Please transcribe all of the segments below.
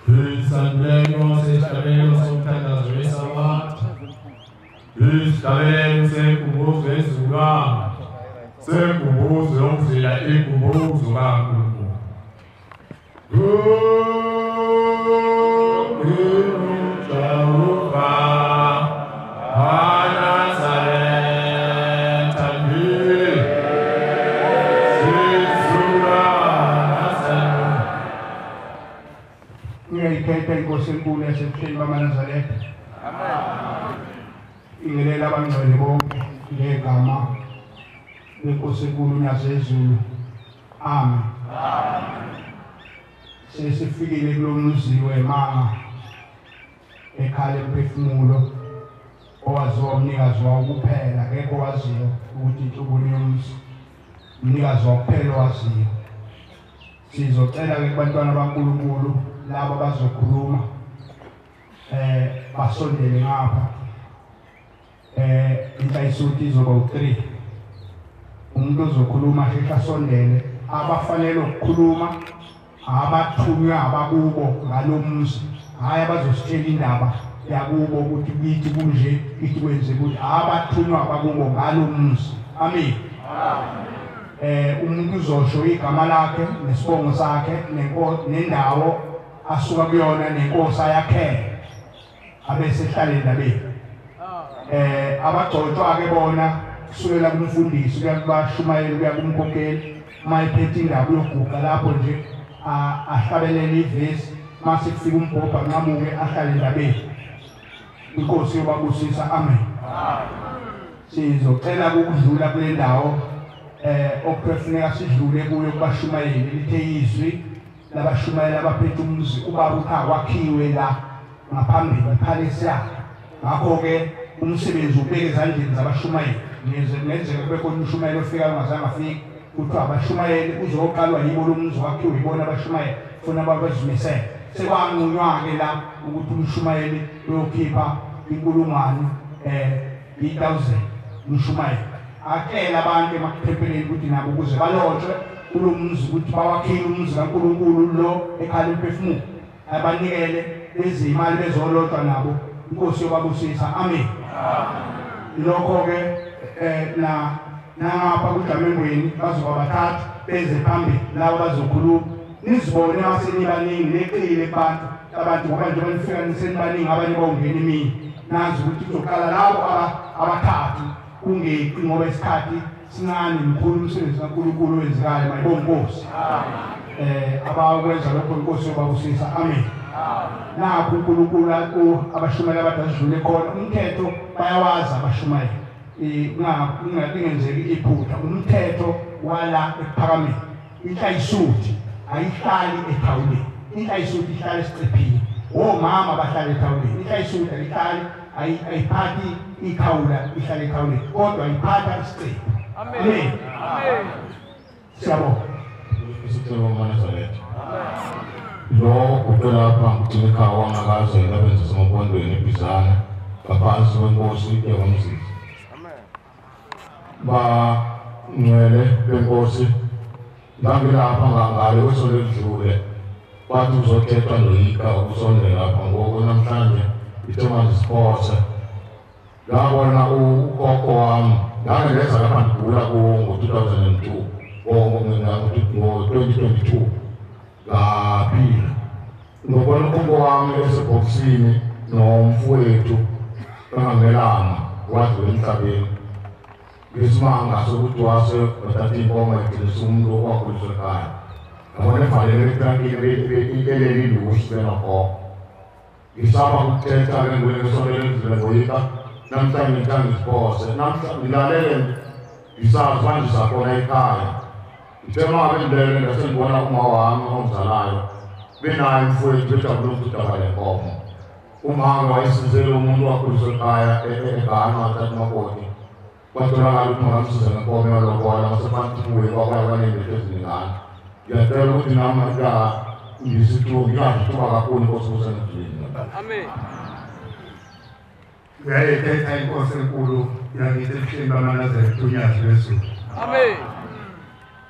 Isandulela sesihlabelelo somthandazo weSabatha, isihlabelelo senkumbuzo yesizukulwane, senkumbuzo yokuzila inkumbuzo kaNkulunkulu. Ngiyayikhetha inkosi enkulu yasebuhleni bamaNazaretha. Amen. Ingelela abangcwele bonke ngegama lenkosi enkulu uNyazezulu. Amen. Sesifikile kulo muzi wemanga ekhala emphefumulo owaziwa umnikazi wawo kuphela, akekho owaziyo ukuthi inhloboni yomzi, umnikazi wawo kuphela owaziyo. Sizocela-ke kubantwana baNkulunkulu laba bazokhuluma basondele ngapha. Inhlayisuthi izoba u3. Umuntu ozokhuluma sheshe asondele. Abafanele ukukhuluma abathunywa abakubo ngalomuzi, hhayi abazositshela indaba yakubo ukuthi kithi kunje, kithi kwenze ukuthi, abathunywa abakubo ngalomuzi. Amen. Umuntu uzosho igama lakhe nesibongo sakhe nendawo asuka kuyona nenkosi ayakhele, abese ehlala endabeni. Abagcotshwa-ke bona kusukela kumfundisi kuya kubashumayeli kuya kumkhokheli, uma ephethe indaba uyoguqa lapho nje ahlabelele ivesi, mase kufika umbhobho anqamuke ahlale endabeni. Inkosi yobabusisa. Amen. Sizocela ukudlula kule ndawo okufuneka sidlule kuyo kubashumayeli. Lithe izwi labashumayeli abaphethe umuzi ubaba uthi akwakhiwe la ngaphambili iphalesi yakhe. Ngakho-ke umsebenzi ubeke ezandleni zabashumayeli. Ngenzeka kube khona umshumayeli ofika ungazange afike, kuthiwa abashumayeli uzoqalwa yibo lo muzi wakhiwe yibona abashumayeli, funa babazimisele. Sekwanqunywa-ke la ukuthi umshumayeli uyokhipha 1,000 i-1000 umshumayeli atshele abantu emathempelini ukuthi nabo ukuze balotshwe kulo muzi ukuthi bawakhile umuzi kaNkulunkulu lo ekhala umphefumulo, abanikele bezimali bezolotshwa nabo. Inkosi yobabusisa. Amen. Lokho-ke na nangapha kuJamengweni bazoba bathathu beze phambili laba bazokhuluma. Nizibone mase nibaningi neqile kubantu abantu, ngoba njengoba nifika nisenibaningi abanye bawungena imini. Nazi ukuthi kuzoqala labo abathathu kungeqi, ngoba isikhathi sincane, mkhulu umsebenzi kaNkulunkulu owenzekayo. Mayibonge Nkosi. Abakwenza lokho inkosi yobabusisa. Amen. Nakho uNkulunkulu abashumayeli abadlule khona umthetho bayawazi abashumayeli, kungenzeki iphutha. Umthetho wala ekuphakameni, inhlayisuthi ayihlali ethawuleni, inhlayisuthi ihlala esicephini. Omama bahlala ethawuleni, inhlayisuthi ayihlali, ayiphathi ikhawula, ihlala ethawuleni, kodwa ayiphatha isicephu. Amen. Siyabonga. Lo uqelapha ngugcina wangakaze labenza semampondweni eBizana ngaphansi kwenkosi yakwamzizi. Bangcwele benkosi, ngangilapha ngangale kwesonto elidlule, bathi uzothethwa ndoyika ukusondela lapha. Ngoku namhlanje ithe mandiziphose. Ngabona ukhokho wami, ngake ngeza lapha ndigula ngo-2002, ngo-2022 ngaphila. Ngobona ukhokho wami esebhokisini nomfowethu engangelama wadlula emhlabeni. Ngesimanga sokuthi wase wathatha inkomo egcinisa umuntu owakhuliswa ekhaya. Ngabona evalele etrankini eleli lusi benogogo. Ngisaba ukuthetha ke ngesonto elidlule ngoyika, namhlanje ngithanda ngiziphose. Namhlanje ngilalele ngisazi manje sakhona ekhaya. Ngithe uma bendilele ngase ngibona uma wami ongizalayo benaye umfowethu bejabule ukuthi udaba lenkomo. Umama wayesizele umuntu owakhuliswa ekhaya eGhana wathatha umakoti. Kwatholakala ukuthi makamsize ngenkomo yalobola, ngasefanele ukuthi kwakwaya kwaney'nto eziningana. Ngiyacela ukuthi nami ngingazithuba kakhulu inkosi kusendlini. Amen. Ngiyayikhetha inkosi enkulu yakithi ebuhleni bamaNazaretha uNyazi lwezulu. Amen.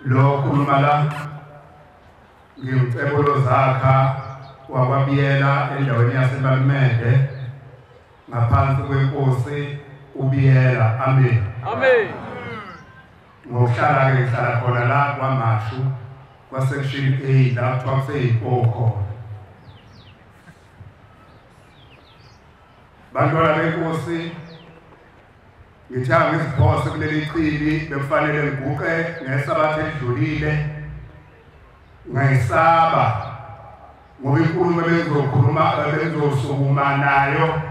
Lo khuluma la ngiwucebo lozakha wakwaBiyela endaweni yaseMalimede ngaphansi kwenkosi uBiyela. Amen. Amen. Ngokuhlala ke ngihlala khona la kwaMashu kwa section A la kuthiwa kuseyikoko. Bantwana benkosi, ngithe ngiziphose kuleli chibi bekufanele ngiguqe ngesabatha elidlulile, ngayisaba ngoba inkulumo bengizokhuluma bengizosukuma nayo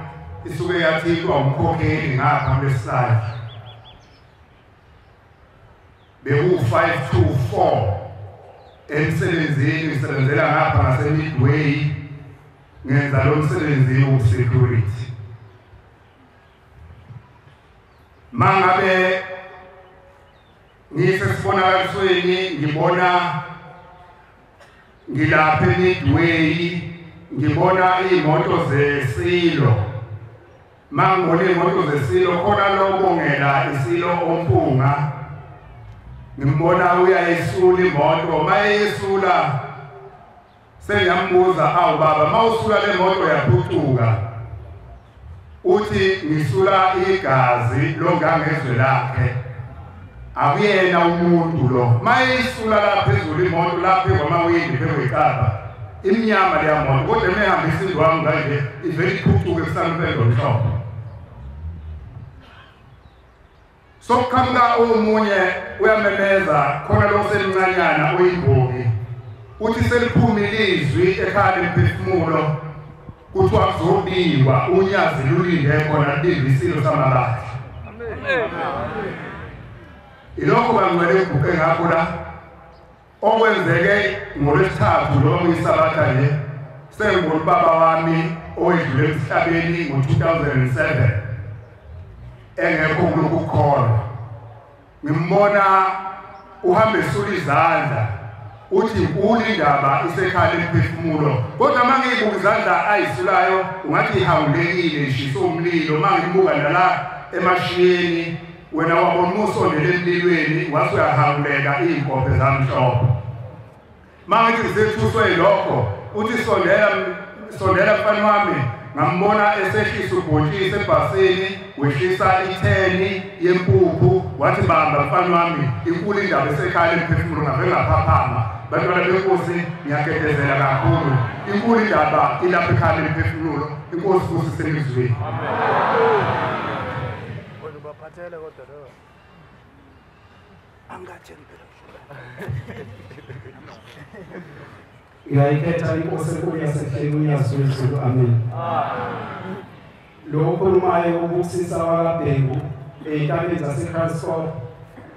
isuke yathintwa umkhokheli ngapha kulesisandla. Beku 524 emsebenzini, ngisebenzela ngapha ngase-Midway, ngenza lo msebenzi woku-security. Mangabe ngisesibonakalisweni ngibona ngilapha eMidway, ngibona iy'moto zesilo. Mangibona iy'moto zesilo khona lobongela isilo ompunga, ngimbona uyayisula imoto. Mayeyisula sengiyambuza, awu baba, mawusula le moto yaphucuka? Uthi ngisula igazi longangezwe lakhe, akuyena umuntu lo. Mayeyisula la phezulu imoto lapha kwamawindi phekwecaba imnyama leya moto, kodwa emehambisa indwangu kanje ivele iphucuke kusalupendo mhlophe. Sokuqhamuka omunye uyamemeza khona lo semncanyana oyimbongi, uthi seliphumile izwi ekhaya lemphefumulo, kuthiwa kuzobiwa unyazi lulinde khona lulinde isilo samabandla. Ilokho bangcwele ngiguqe ngakho la okwenzeke ngoLwesithathu noma kuyisabatha nje, sengibona ubaba wami owedlule emhlabeni ngo-2007 engekho kulokhu kukholwa. Ngimbona uhamba esula izandla, uthi inkulu indaba isekhaya lemphefumulo, kodwa uma ngiyibuka izandla ayisulayo ungathi ihawulekile ishisa umlilo. Uma ngibuka nala emashiyeni, wena wabona usondele emlilweni wase uyahawuleka iy'nkophe zamhlophe. Uma ngithi ngisethuswe yilokho, uthi sondela sondela mfana wami. Ngambona esehlisa ubhontshisi ebhasini, wehlisa itheni yempuphu, wathi bamba mfana wami, inkulu indaba esekhaya lemphefumulo. Ngave ngaphaphama. Bantwana benkosi, ngiyagedezela kakhulu. Inkulu indaba ilapha ekhaya lemphefumulo. Inkosi kusiselizweni. Ngiyayikhetha inkosi enkulu yasehleni uNyazi lwezulu. Amen. Lo okhulumayo uBusisa wakaBhengu ey'ntabeni zaseKranskop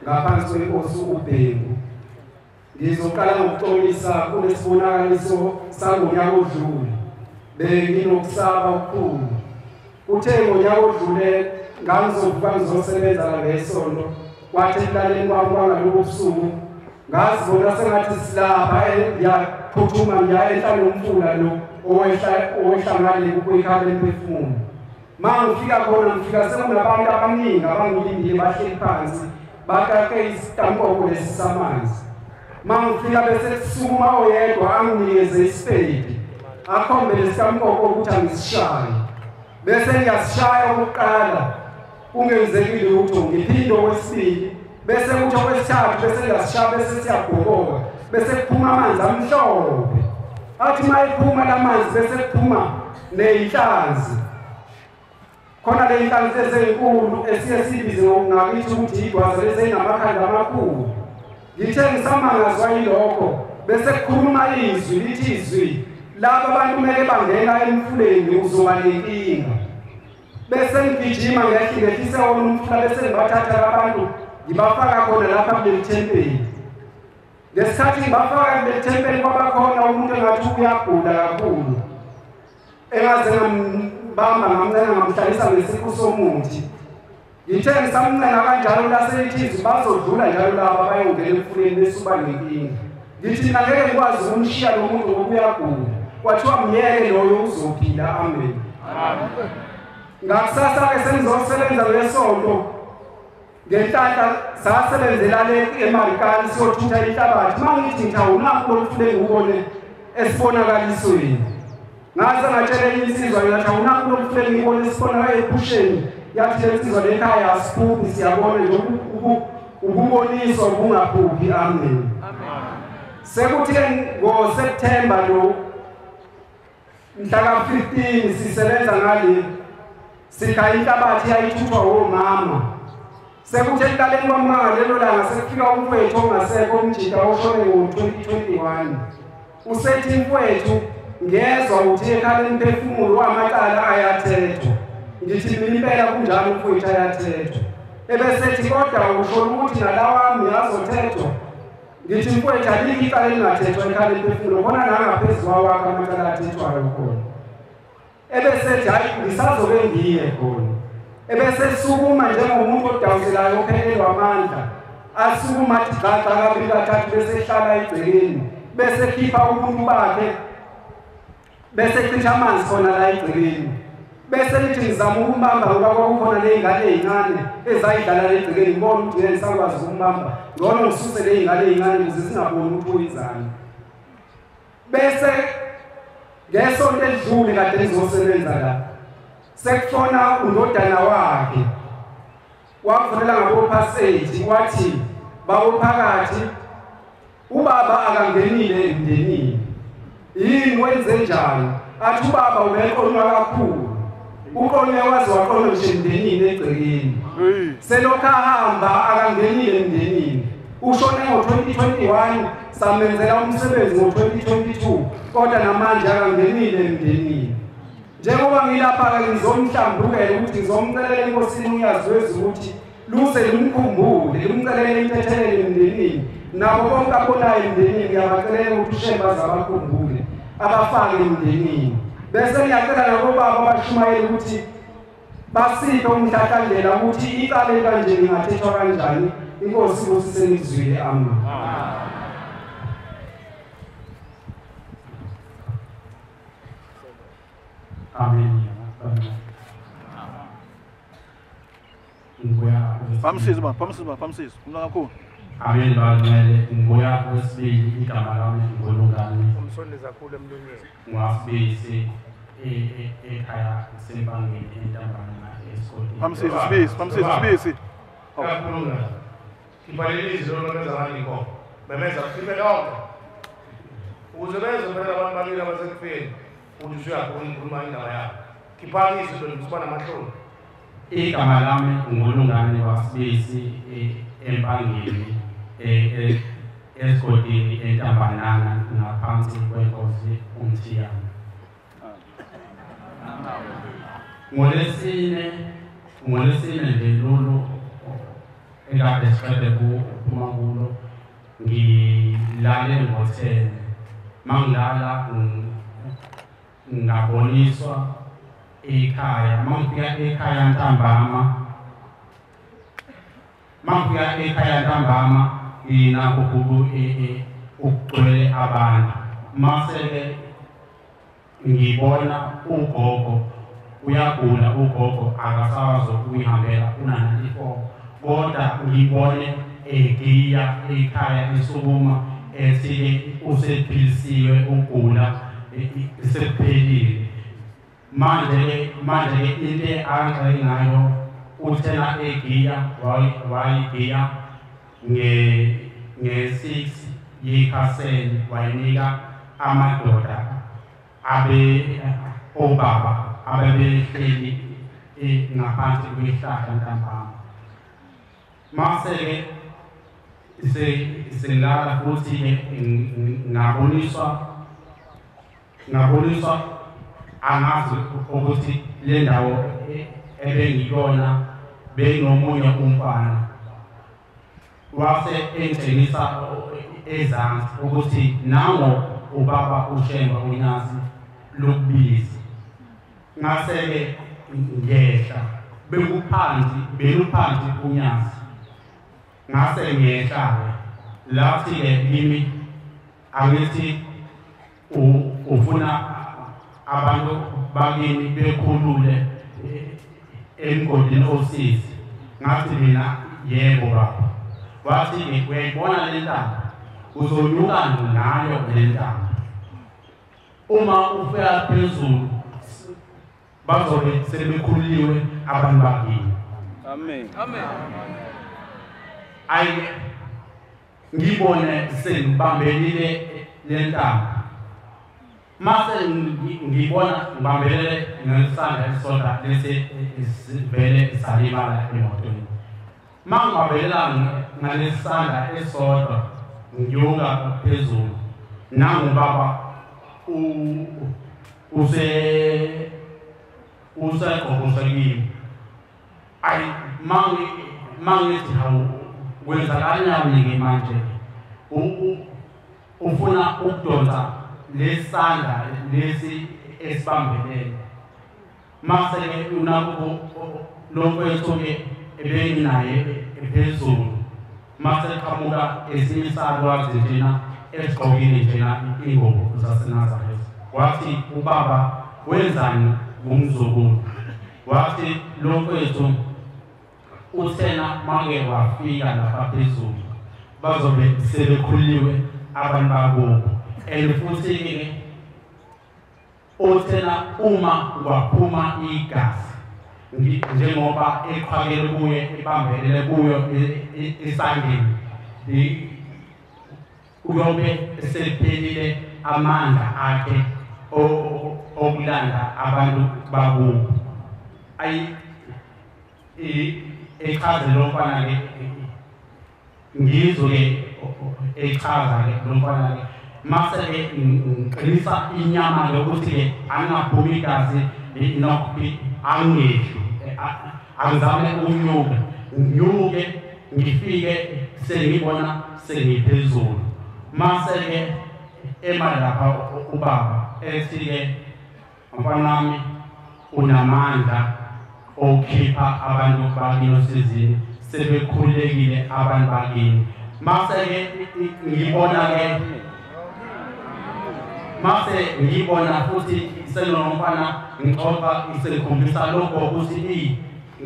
ngaphansi kwenkosi uBhengu. Ngizoqala ngokuxolisa kulesibonakaliso sangonyaka odlule. Benginokusaba okukhulu. Kuthe ngonyaka odlule ngangizovuka ngizosebenza la ngesonto, kwathi ekulaleni kwami kwangalobu busuku ngazibona sengathi silapha ngiyaphuthuma ngiya enhla nomfula lo owehla ngale kwekhaya lemphefumulo. Ma ngifika khona ngifika sekunabantu abaningi abangilindile bahleli phansi bakake isitankoko lesi samanzi. Ma ngifika bese kusukuma oyedwa anginikeze isipedi akhombe lesitankoko ukuthi angisishaye, bese ngiyasishaya okokuqala kungenzekile lutho, ngiphinde okwesibili, bese kuthi okwesithathu, bese ngiyasishaya, bese siyabhokoka, bese kuphuma amanzi amhlophe. Athi uma ephuma la manzi bese kuphuma ney'nhlanzi khona le nhlanzi eseyinkulu esiye siyibize ngakithi ukuthi igwaza leseyinamakhanda amakhulu. Ngithe ngisamangazwa yilokho, bese kukhuluma izwi lithi izwi laba abantu kumele bangena emfuleni uzoba nenkinga. Bese ngigijima ngehlise wona umfula, bese ngibathatha abantu ngibafaka khona lapha kuleli thempeli. Ngesikhathi ngibafaka kuleli thempeli kwabakhona umuntu engathi uyagula kakhulu, engaze ngambamba ngamncenga ngamhlalisa ngesiqu somuthi. Ngithe ngisamncenga kanjalo laselithi izwi bazodlula njalo laba bayongena emfuleni bese uba nenkinga. Ngithi mina ngeke ngikwazi ukumshiya lo muntu ngoba uyagula. Kwathiwa myeke loyo uzophila. Amen. Ngakusasa-ke sengizosebenza ngesonto ngenhlanhla sasebenzela le eMarikana siyothutha inhlabathi. Uma ngithi ngithi awunakho lolu mfula engiwubone esibonakalisweni, Ngase ngatshela insizwa ngathi awunakho lokufela ngibona isibona ephusheni yathi lensizwa lekhaya asiphuphi siyabona nje ukuboniswa kungaphuphi. Amen. Sekuthi ngoSeptember lo mhla ka-15 sisebenza ngale sikha inhlabathi yayithuthwa omama. Sekuthi ekuqaleni kwamanga lelo langa sekufika umfowethu ongasekho umjita oshone ngo-2021. Usethi mfowethu ngezwa ukuthi ekhala imphefumulo wamacala ayathethwa. Ngithi mina impela kunjalo mfowethu ayathethwa. Ebesethi kodwa usho ukuthi nalawami azothethwa. Ngithi mfowethu alikho icala elingathethwa ekhala imphefumulo khona nangaphezu kwawakho amacala athethwayo khona. Ebesethi hayi ngisazobe ngiye khona. Ebesesukuma njengomuntu odawuselayo ophelelwa amandla. Asukuma athi gaxa kabili kathathu bese ehlala egcekeni. Bese khipha ubuntu bakhe. Bese chitha amanzi khona la egcekeni. Bese lithi ngizama ukumbamba ngoba kwakukhona ley'ngane ey'ncane ezayidlala la egcekeni ngibona ukuthi ngeke ngisakwazi ukumbamba. Ngcono ngisuse ley'ngane ey'ncane ukuze zingaboni ukuthi uyenzani. Bese ngesonto elidlule kade ngizosebenza la. Sekufona undodana wakhe wafonela ngabo-passage wathi babophakathi ubaba akangenile emndenini. Yini wenze njani? Athi ubaba ubeqonywa kakhulu. Uqonywe waze waqonywa nje emndenini egcekeni. Selokhu ahamba akangenile emndenini. Ushone ngo-2021 samenzela umsebenzi ngo-2022 kodwa namanje akangenile emndenini. Njengoba ngilapha-ke ngizomhlambukela ukuthi ngizomcelela enkosini uyazi ukuthi luze lumkhumbule lumcelele intethelelo emndenini nabo bonke abonayo emndenini ngiyabacelela ukuthi uShembe aze abakhumbule abafake emndenini. Bese ngiyacela nabobaba abashumayeli ukuthi basiphe umhlahlandlela ukuthi icala kanje lingathethwa kanjani. Inkosi ibusise. Amen. Amen. Phamsizo baba, phamsizo baba, phamsizo. Umntwana kakhulu. Amen bangcwele ngibuya kwesibili igama lami ngolungane. Umsondeza kakhulu emlonyeni. Ngwasibisi ekhaya sempangeni entambana esikoleni. Phamsizo sibisi, phamsizo sibisi. Kakhulu. Khipha izwi lomemeza ngani inkomo. Memeza khiphe lonke. Ukuze bezwe phela abantu bakini abasekufeni. Uthi uyakhuluma indaba yakho. Khipha izwi lomsiba namahloni. Igama lami ngolungane wasibisi empangeni esigodini entambanana ngaphansi kwenkosi uMthiyane. Ngolesine nje lolu ekade siqede kuphuma kulo ngilale ngo-10. Mangilala ngaboniswa ekhaya. Mangifika ekhaya ntambama inakho ukugcwele abantu. Mase ngibona ugogo uyagula, ugogo akasakwazi ukuyihambela una-94 kodwa ngibone egiya ekhaya esukuma ethi usephilisiwe ugula sekuphelile. Manje into angixake ngayo uthena egiya wayigiya nge-6 yekhaseli wayinika amadoda abe obaba abebehleli ngaphansi kwehlahla ntambama. Mase-ke sengilala futhi-ke ngaboniswa angazi ukuthi le ndawo ebengiyona benginomunye umfana wase engitshengisa ezansi ukuthi nango ubaba uShembe uNyazi Lokubizi. Ngase-ke ngehla beluphansi uNyazi. Ngase ngehla-ke lathi-ke kimi angithi ufuna abantu bakini bekhulule emgodini osizi. Ngathi mina yebo baba. Wathi uyayibona le ntaba uzonyuka ngayo le ntaba. Uma ufika phezulu bazobe sebekhululiwe abantu bakini. Amen. Amen. Ayi ngibone sengibambelile lentambo. Mase ngibona ngibambelele ngesandla esisodwa lesi sivele salimala emotweni. Mangibambelela ngalesandla esisodwa ngiyuka phezulu. Nangu baba use useqoqosekile. Ayi mangithi hawu kwenzakalani ke manje? Ufuna ukudonsa lesandla lesi esibambelele. Mase ke unakho lokho ke ebenginaye ephezulu. Mase qhamuka esinye isakwazi njena esigqokile njena ingubo zaseNazaretha. Wathi ubaba wenzani ngumzukulu? Wathi lokho uthena mange wafika lapha phezulu bazobe sebekhuliwe abantu bakubo. And futhi ke uthena uma waphuma igazi njengoba eqhakele kuye ebambelele kuyo esandleni uyobe sephelile amandla akhe okulanda abantu bakubo. Ayi echaze lo mfana ke ngizwe ke echaza ke lo mfana ke mase ke ngiqinisa inyama lokuthi ke angaphumi igazi nokho angehli angizame ukunyuka nginyuke ngifike sengibona sengiphezulu. Mase ke ema lapha ubaba ethi ke mfana wami unamandla okhipha abantu bakini osizini sebekhululekile abantu bakini. Mase ke ngibona ke mase ngibona futhi selonomfana ngixoxa isekhombisa lokho ukuthi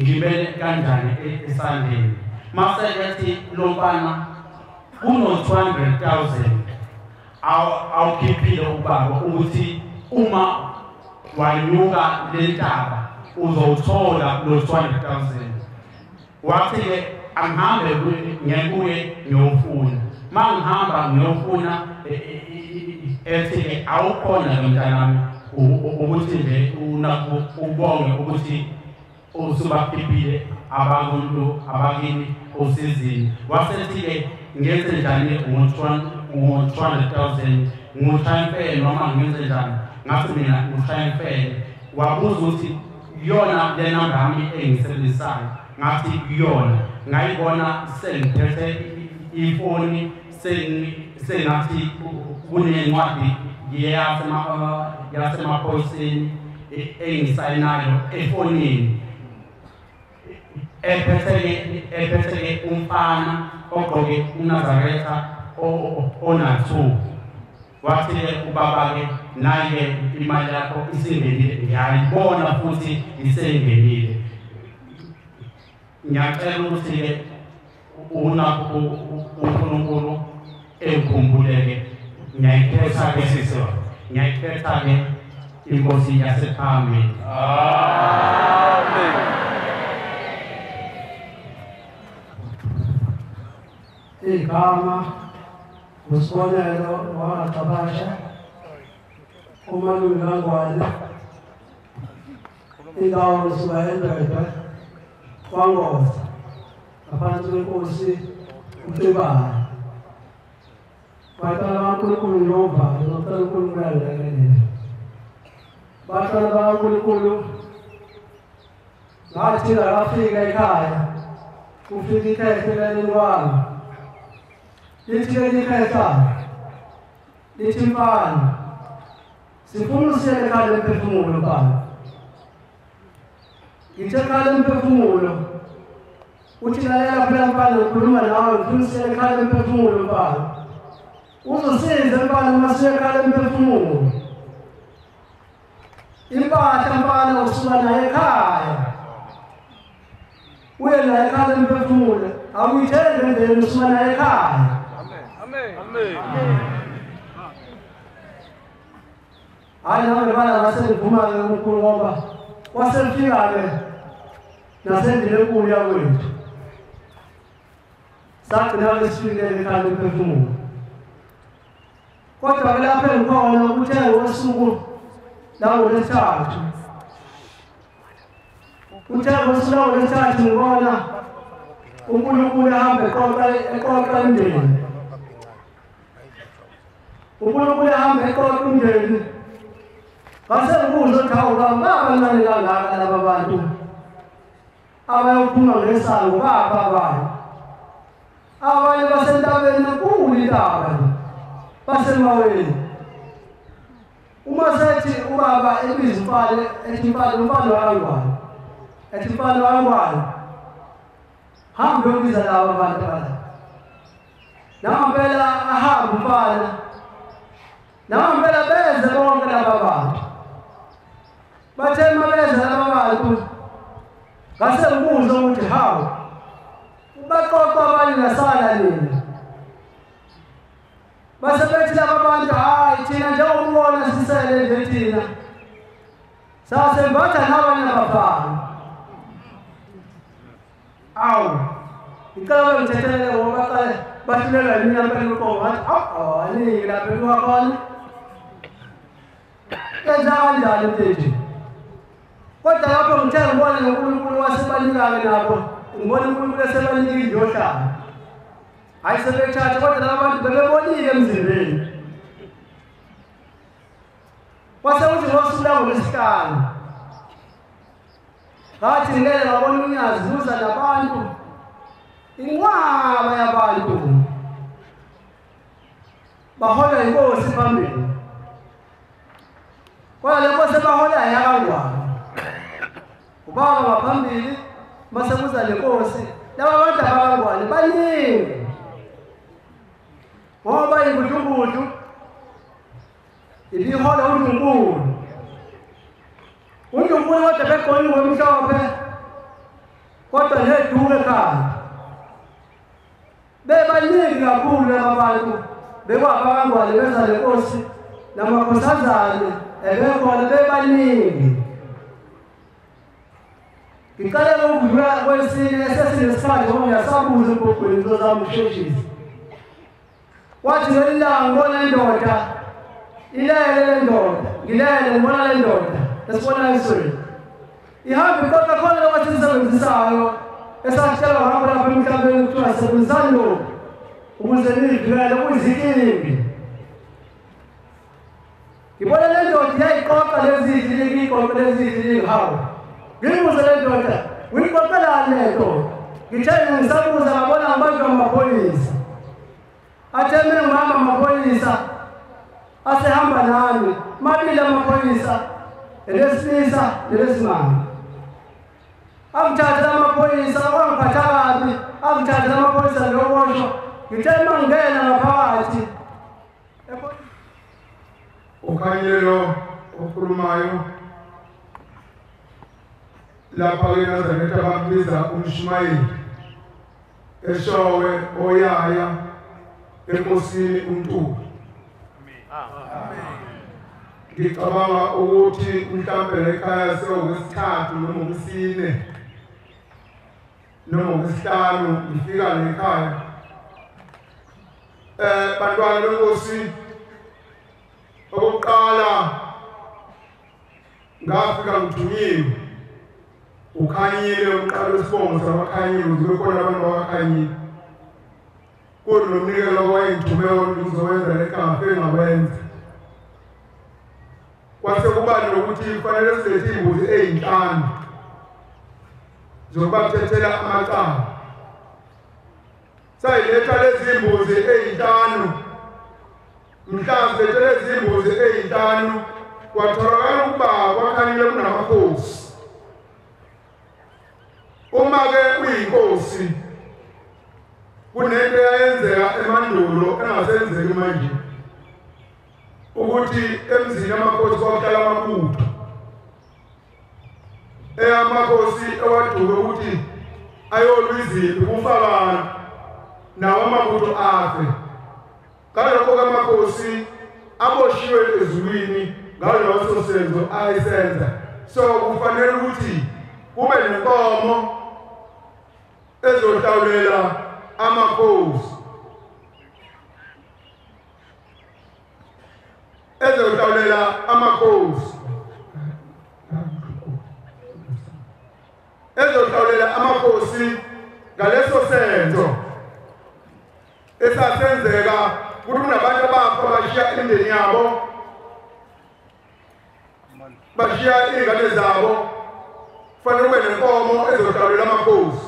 ngibele kanjani esandleni. Mase ethi lo mfana kuno 200,000 awukhiphile ubaba ukuthi uma wanyuka le ntaba uzowuthola lo 200,000. Wathi ke angihambe ngekuye ngiyofuna. Mangihamba ngiyofuna ethi ke awukhona lo mntanami ukuthi nje unakho ubonge ukuthi usubakhiphile abantu abakini osizini. Wasethi ke ngenze njani ngo-200,000 ngu-transfer noma ngenze njani? Ngathi mina ngu-transfer. Wabuza ukuthi yona le namba yami engisebenzisayo. Ngathi yona. Ngayibona sengiphethe ifoni sengathi kunencwadi yasemaphoyiseni engisayinayo efonini ephethe umfana ogqoke uNazaretha ona-2. Wathi ubaba ke naye imali yakho isingenile, ngiyayibona futhi isengenile. Ngiyacela ukuthi ke unakho uNkulunkulu ekhumbuleke. Ngiyayikhetha ke sisi, ngiyayikhetha ke inkosi yasephambili. Amen. Igama usibonelo wakaXabasha umalume kaNgwane indawo isuka eNdwedwe kwaNgoza ngaphansi kwenkosi uCibane. Bantwana bakaNkulunkulu novalo ngicela uNkulunkulu angilekelele. Bantwana bakaNkulunkulu ngathi ngafika ekhaya kufika ikhehla elalini kwami. Lithi ikhehla lithi mfana sifuna usiyele ekhaya lemphefumulo mfana. Ngithe ekhaya lemphefumulo uthi lalela phela mfana ngikhuluma nawe ngifuna usiyele ekhaya lemphefumulo mfana. Uzosiza mfana uma siye ekhaya lemphefumulo. Impahla mfana usuka naye ekhaya uye naye ekhaya lemphefumulo awuyithengi endleleni usuka naye ekhaya. Amen. Amen. Hhayi nami bala ngasengivuma-ke umkhulu ngoba wasefika-ke nasendlini enkulu yakwethu. Sagcina-ke sifikile ekhaya lomphefumulo. Kodwa-ke lapho engikhona kuthe ngosuku langolwesithathu, kuthe ngosuku langolwesithathu ngibona uNkulunkulu ehamba eqoqa umndeni. uNkulunkulu ehamba eqoqa umndeni. Ngase ngibuza ukuthi hawu baba babancane kangaka laba bantu abayophuma ngesango bapha abanye. Abanye basentabeni enkulu intaba basemaweni. Uma sethi ubaba ebiza umfana ethi mfana umfana wakangwane, ethi mfana wakangwane, hambe uyobiza laba bantu abala. Nangempela ahambe umfana, nangempela beze bonke laba bantu. Bathe uma beze laba bantu, ngase ngibuza ukuthi hawu, baqoqa abanye nasala nini? Base bethi laba bantu hayi thina njengoba sisele nje thina sasembatha nabanye abafana. Awu, ngicela bengithethelele ngoba baqale bahlulelwa yimina impela uqobo ngathi awu aningi lapha ekuwakhona. Kenza kanjani mfethu? Kodwa lapho ngithe ngibona noNkulunkulu wasebanika-ke nabo, ngibona uNkulunkulu esebanika indlu yohlala. Hayi sebethatha kodwa laba bantu bebebonile emzimbeni. Kwase kuthi ngosuku langolwesihlanu ngathi ngilele ngabona unyazi luza nabantu, inqwaba yabantu bahola inkosi phambili. Kodwa le nkosi ebaholayo yakangwane, ubaba ngaphambili mase kuza le nkosi. Laba bantu abakangwane baningi ngoba ingudlungudlu ibihola uNdlunkulu. uNdlunkulu kodwa begqoke ngomhlophe kodwa neduku ekhanda. Bebaningi kakhulu laba bantu bekwabakangwane beza le nkosi namakhosazane ebekhona bebaningi. Ngiqale ukudlula kwesine esesinesikhathi ngoba ngiyasabuza embhobhweni ngizozama ukusheshisa. Kwathi ngelinye ilanga ngibona indoda ilele le ndoda, ngilele ngibona le ndoda esibona esweni ihamba iqoqa khona lokho esisebenzisayo esasitshelwa ngakho lapha emhlabeni kuthiwa sebenzisani lokhu ukuze niyivikele kuyizinkimbi. Ngibona le ndoda iyayiqoqa lezi zilingi, iqoqa lezi zilingi. Hawu, ngiyibuze le ndoda, uyiqoqelani le nto? Ngithe ngisabuza ngabona ngibanjwa ngamaphoyisa. Athe mina ngihamba amaphoyisa asehamba nami, mabili amaphoyisa, elesilisa nelesimame. Angithathela amaphoyisa, wangiphatha kabi, angithathela amaphoyisa ngiyoboshwa. Ngithe uma ngingena ngaphakathi ukhanyelo okhulumayo lapha ke Nazaretha bambiza umshumayeli eshowe oyaya enkosini uNtuli. Ngicabanga ukuthi mhlambe ekhaya sewukwesithathu noma okwesine noma okwesihlanu ngifika lekhaya. Bantwana benkosi, okokuqala ngafika ngithunyiwe ukhanyile umqalo wesibongo sabakhanyile ukuze khona abantu abakhanyile. Kunomnikelo owayengithume wona ngizowenza lekhaya ngafike ngakwenza. Kwase kuba nokuthi kufanele silethe iy'mbuzi ey'nhlanu zokubathethela amacala. Sayiletha lezi mbuzi ey'nhlanu, mhla silethe lezi mbuzi ey'nhlanu kwatholakala ukuba kwakhanyile kunamakhosi. Uma-ke uyinkosi kunento eyayenzeka emandulo engasenzeki manje, ukuthi emzini amakhosi kwakuhlala amabutho. Amakhosi ewaduke ukuthi ayolwa izimpi kufa abantu nawo amabutho afe. Ngalokho-ke amakhosi aboshiwe ezulwini ngaloso senzo ayisenza. So kufanele ukuthi kube nenkomo ezohlawulela amakhosi, ezohlawulela amakhosi, ezohlawulela amakhosi ngaleso senzo esasenzeka ukuthi kunabantu abafa bashiya imindeni yabo, bashiya iy'ngane zabo. Kufanele kube nenkomo ezohlawulela amakhosi,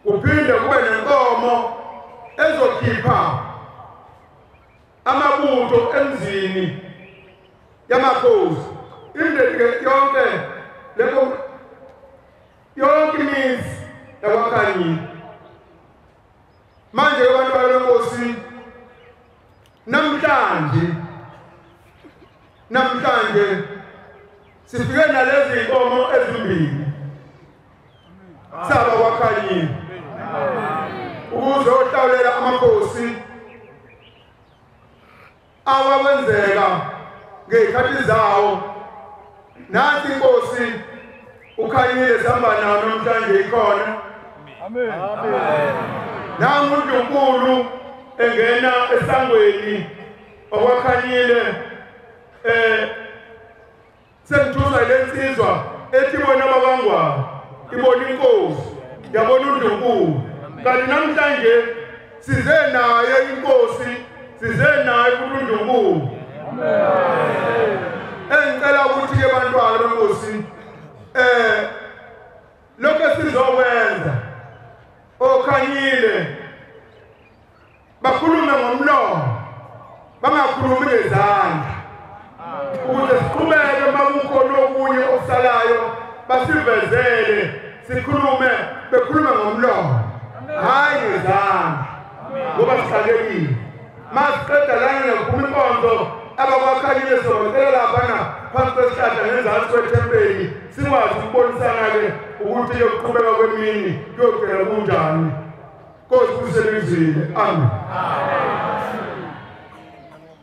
kuphinde kube nenkomo ezokhipha amabutho emzini yamakhosi. Imindeni yonke leyo, yonke imizi yakwaKhanyile. Manje abantu balenkosi namhlanje sifike nalezi inkomo ezimbili saba kwaKhanyile ukuze ohlawulela amakhosi awakwenzeka ngey'khathi zawo. Nansi inkosi uKhanyile sihamba nayo namhlanje ikhona. Amen. Nangu uNkulunkulu engena esangweni okwaKhanyile, sengithusa lensizwa ethi ibona abakangwane, ibona inkosi, yabona uNkulunkulu. Kanti namhlanje size naye inkosi, size naye uNkulunkulu. Engicela ukuthi ke bantwana benkosi, lokho esizokwenza oKhanyile bakhulume ngomlomo, bangakhulumi ngezandla, ukuze siqhubeke makukhona okunye okusalayo basivezele, sikhulume, bekhulume ngomlomo, hhayi ngezandla, ngoba sixakekile. Masiqeda lana nokuphuma inkonzo, abakwaKhanyile sizobacela laphana phansi kwesihlahla ngenzansi kwethempeli, sikwazi ukubonisana-ke ukuthi yokuqhubeka kwemini kuyogcina kunjani. Nkosi kuselizile. Amen.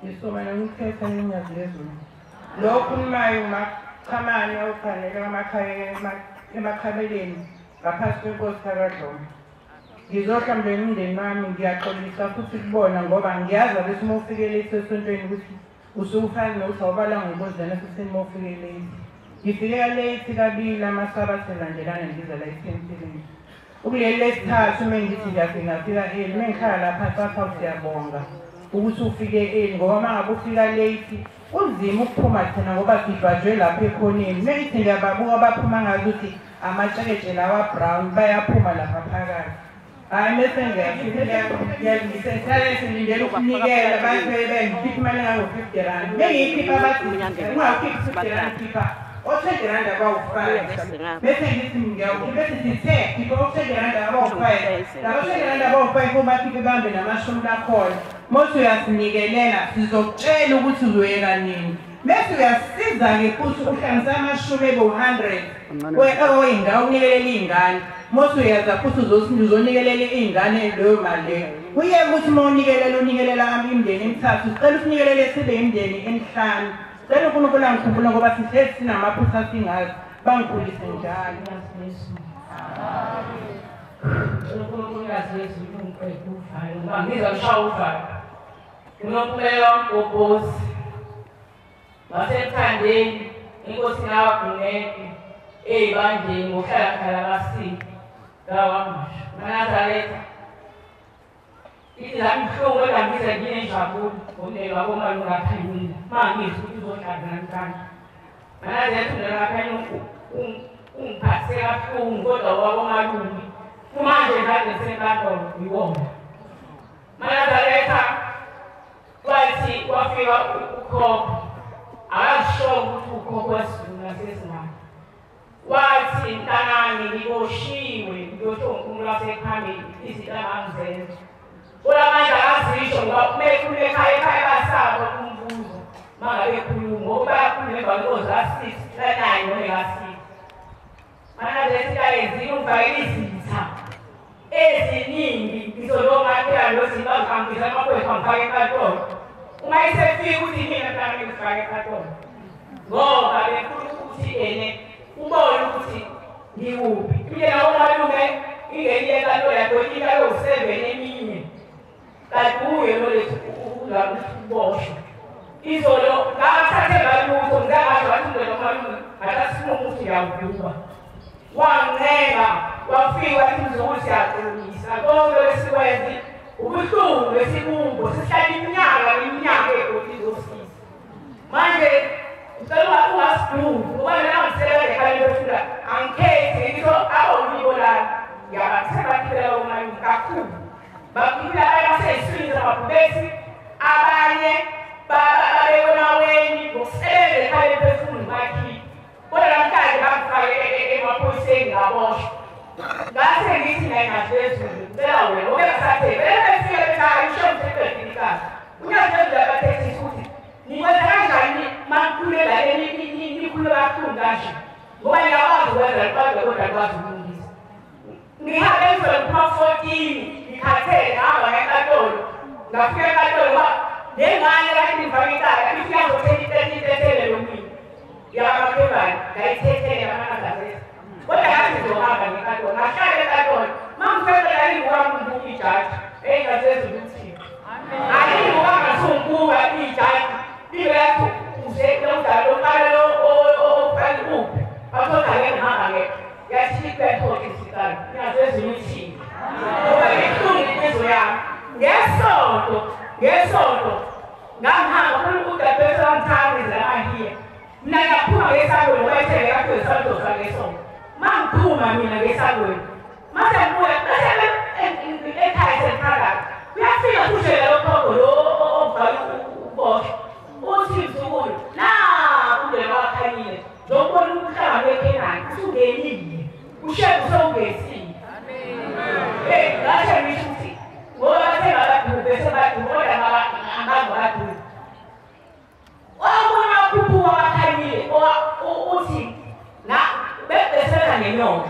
Ngisoma nomthetho nenyazi lezulu. Lo okhulumayo uMachamane ofanele emakhabeleni ngaphansi kwenkosi kaDlomo. Ngizohlambela umndeni wami, ngiyaxolisa futhi kubona ngoba ngiyazi ukuthi uma ufike late esontweni ukuthi usuke ufana nokuthi awubalanga ngobuzana futhi uma ufike late. Ngifike late kabili amasabatha elandelana ngiza la ethempelini. Ukuleli lesithathu uma ngithi ngiyafika ngafika early, uma ngihlala lapha sathi siyabonga ukuthi ufike early ngoba uma ngabe ufika late kunzima ukuphuma thina ngoba sibhajwe lapha ekhoneni. Uma ngithi ngiyababuka baphuma ngazi ukuthi amatsheketshe lawa brown bayaphuma lapha phakathi. Hayi mese ngiyafika ngilindele ukunikela bathe bengikhipha imali engango-50 rand. Bengiyikhipha bathi ungakhiphi 50 rand, khipha o-20 rand abawu-5. Bese ngithi ngiyawukhipha, bese sithe khipha o-20 rand abawu-5. Labo 20 rand abawu-5 kubakhiphe bambe namashumi lakhona. Mose uyasinikelela sizokutshela ukuthi uzoyeka nini. Bese uyasiza-ke futhi uhlanganisa amashumi ebo-100 oyingawo unikelela iy'ngane. Mose uyaza futhi uzonikelela iy'ngane leyo mali leyo. Kuyeke ukuthi uma unikelela unikelela imindeni emithathu, sicela usinikelele sibe imindeni emihlanu. Sicela uNkulunkulu angikhumbule ngoba sihlezi sinamaphutha singazi, bangikhulise njalo. uNkulunkulu yazezulu ngiqeda uvalo ngoba ngizwa ngishaya uvalo. Unomphumela wamgobhozi wasemthandeni inkosi nawaGumede eyibandleni ngokuhlala khala kasini kawamusha maNazaretha. Ithi zami buhlungu kodwa ngize nginenjabulo ngomndeni wakomalume kaKhanyile uma ngizwa ukuthi uzohlala namhlanje. Manazaretha umndeni kaKhanyile ungiphathise kabuhlungu kodwa wakomalume kumanje kade ngisenkantolo yiwona. Manazaretha kwathi kwafika ukhokho akazisho ukuthi ukhokho wesiZulu nasesingayo. Wathi mntanami ngiboshiwe ngiyosho uNkulunkulu wasekhambeni izinto angangizenza. Kodwa manje akazisho ngoba uma ekhuluma ekhaya ekhaya basaba ukumbuza uma ngabe ekhuluma ngoba bayakhuluma emva kwenkonzo ka-6 ka-9 noma eka-6. Manazaretha into ayenzile ungifakela izitha eziningi ngisho lowo makhelwane lo zimba ngihambisa amaphoyisa ngifake enkantolo. Uma isefika ukuthi mina mntana ngifake enkantolo. Ngoba befuna ukuthi ene ubone ukuthi ngikuphi. Mina umalume ingenile enkantolo yadolika yo-7 eminye. Kanti uye lo lethu ukuboshwa. Izolo ngathathe ngalutho ngiyangazi wathi ngelo malume ngathi ukuthi ngiyawuduba. Wancenga wafika wathi mzukulu siyaxolisa konke lesikwenzi ubuhlungu esikubo sihlala iminyaka neminyaka egodini zosiza. Manje ngicela ungasidubi ngoba mina ngisebenza ekhaya lefunda angikhethi ngisho abawulibolana ngiyabathemba phela umalume kakhulu. Bakhulula abaseyiswini zamabhubesi abanye babewemaweni ngokusebenza ekhaya lephefumulo bakhile. Kodwa namhlanje bangifake emaphoyiseni ngaboshwa. Ngase ngithi naye ngaphezulu ngicela wena ngoba ngisathe vele befike bethi hayi usho umthetho icala. Unyazezulu abathethisa ukuthi nikwenza kanjani manikhulule nikhulule kakhulu kanje ngoba ngiyakwazi ukwenza kodwa akwazi ukulungisa. Ngihambe ngizole kuphuma 14 ngikhathele ngahamba enkantolo ngafika enkantolo ngoba lengane kade ngifake icala ifika ngizothetha lo mina. Yakamakhelwane ngayithethele amanazareth. Kodwa ngathi ngizohamba ngenkantolo ngahlala enkantolo mangifika ngibuka ngibuka ijaji eyingasezulu ukuthi ayibuka ngasunguka ijaji ibe yathi uze lomdlalo loqala lo oqala uphi bathola ke ngihamba ke yathi ikhona isicalo ngingasezulu ukuthi ngoba ibuhlungu inhliziyo yami. Ngesonto ngangihamba udadewethu wangithanda amahiya. Mina ngiyaphuma ngesangweni ngoba ithenge kakhulu isonto sangesonto. Mangiphuma mina ngesangweni mase ngibuya bese ekhaya sephakathi uyafika kushela lo khokho lo ovala ukuboshwa uthi mzukulu naku undlela wakhanyile njengoba umhlangano weKhenani usungenile ushebe usewungesile. Amen. Ngasho ngisho ukuthi ngoba bathe ngabadube bese baduba kodwa ngabadube. Wabona wakhuphuka wakhanyile uthi na besebenza ngenyoka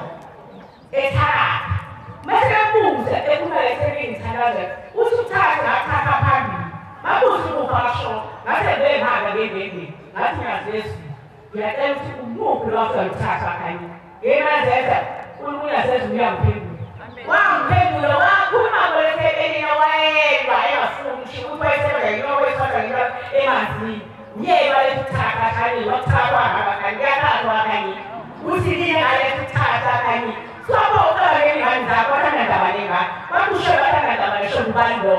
ethakatha. Mase bebuza ekumele sebengithandaza uthi uthathe ngathatha phambili babuza ukufasho ngase bengihamba ngebhebhe ngathi ngiyazesu ngiyacela ukuthi umuphi lo wafika uthatha kanye yena zenza uNkulunkulu uyangiphendula. Wangiphendula wakhuluma ngolethebeni wayelwa engafuni ukuthi wayesebenza ngenyoka wethatha ngenyoka emanzini. Yebo lethatha kanye wathathwa ngabakanye kuyathathwa kanye uthi niye ngalethatha kanye sabo uqala ngengane zakho bathanda nengane bakusho bathanda ngisho ubani lo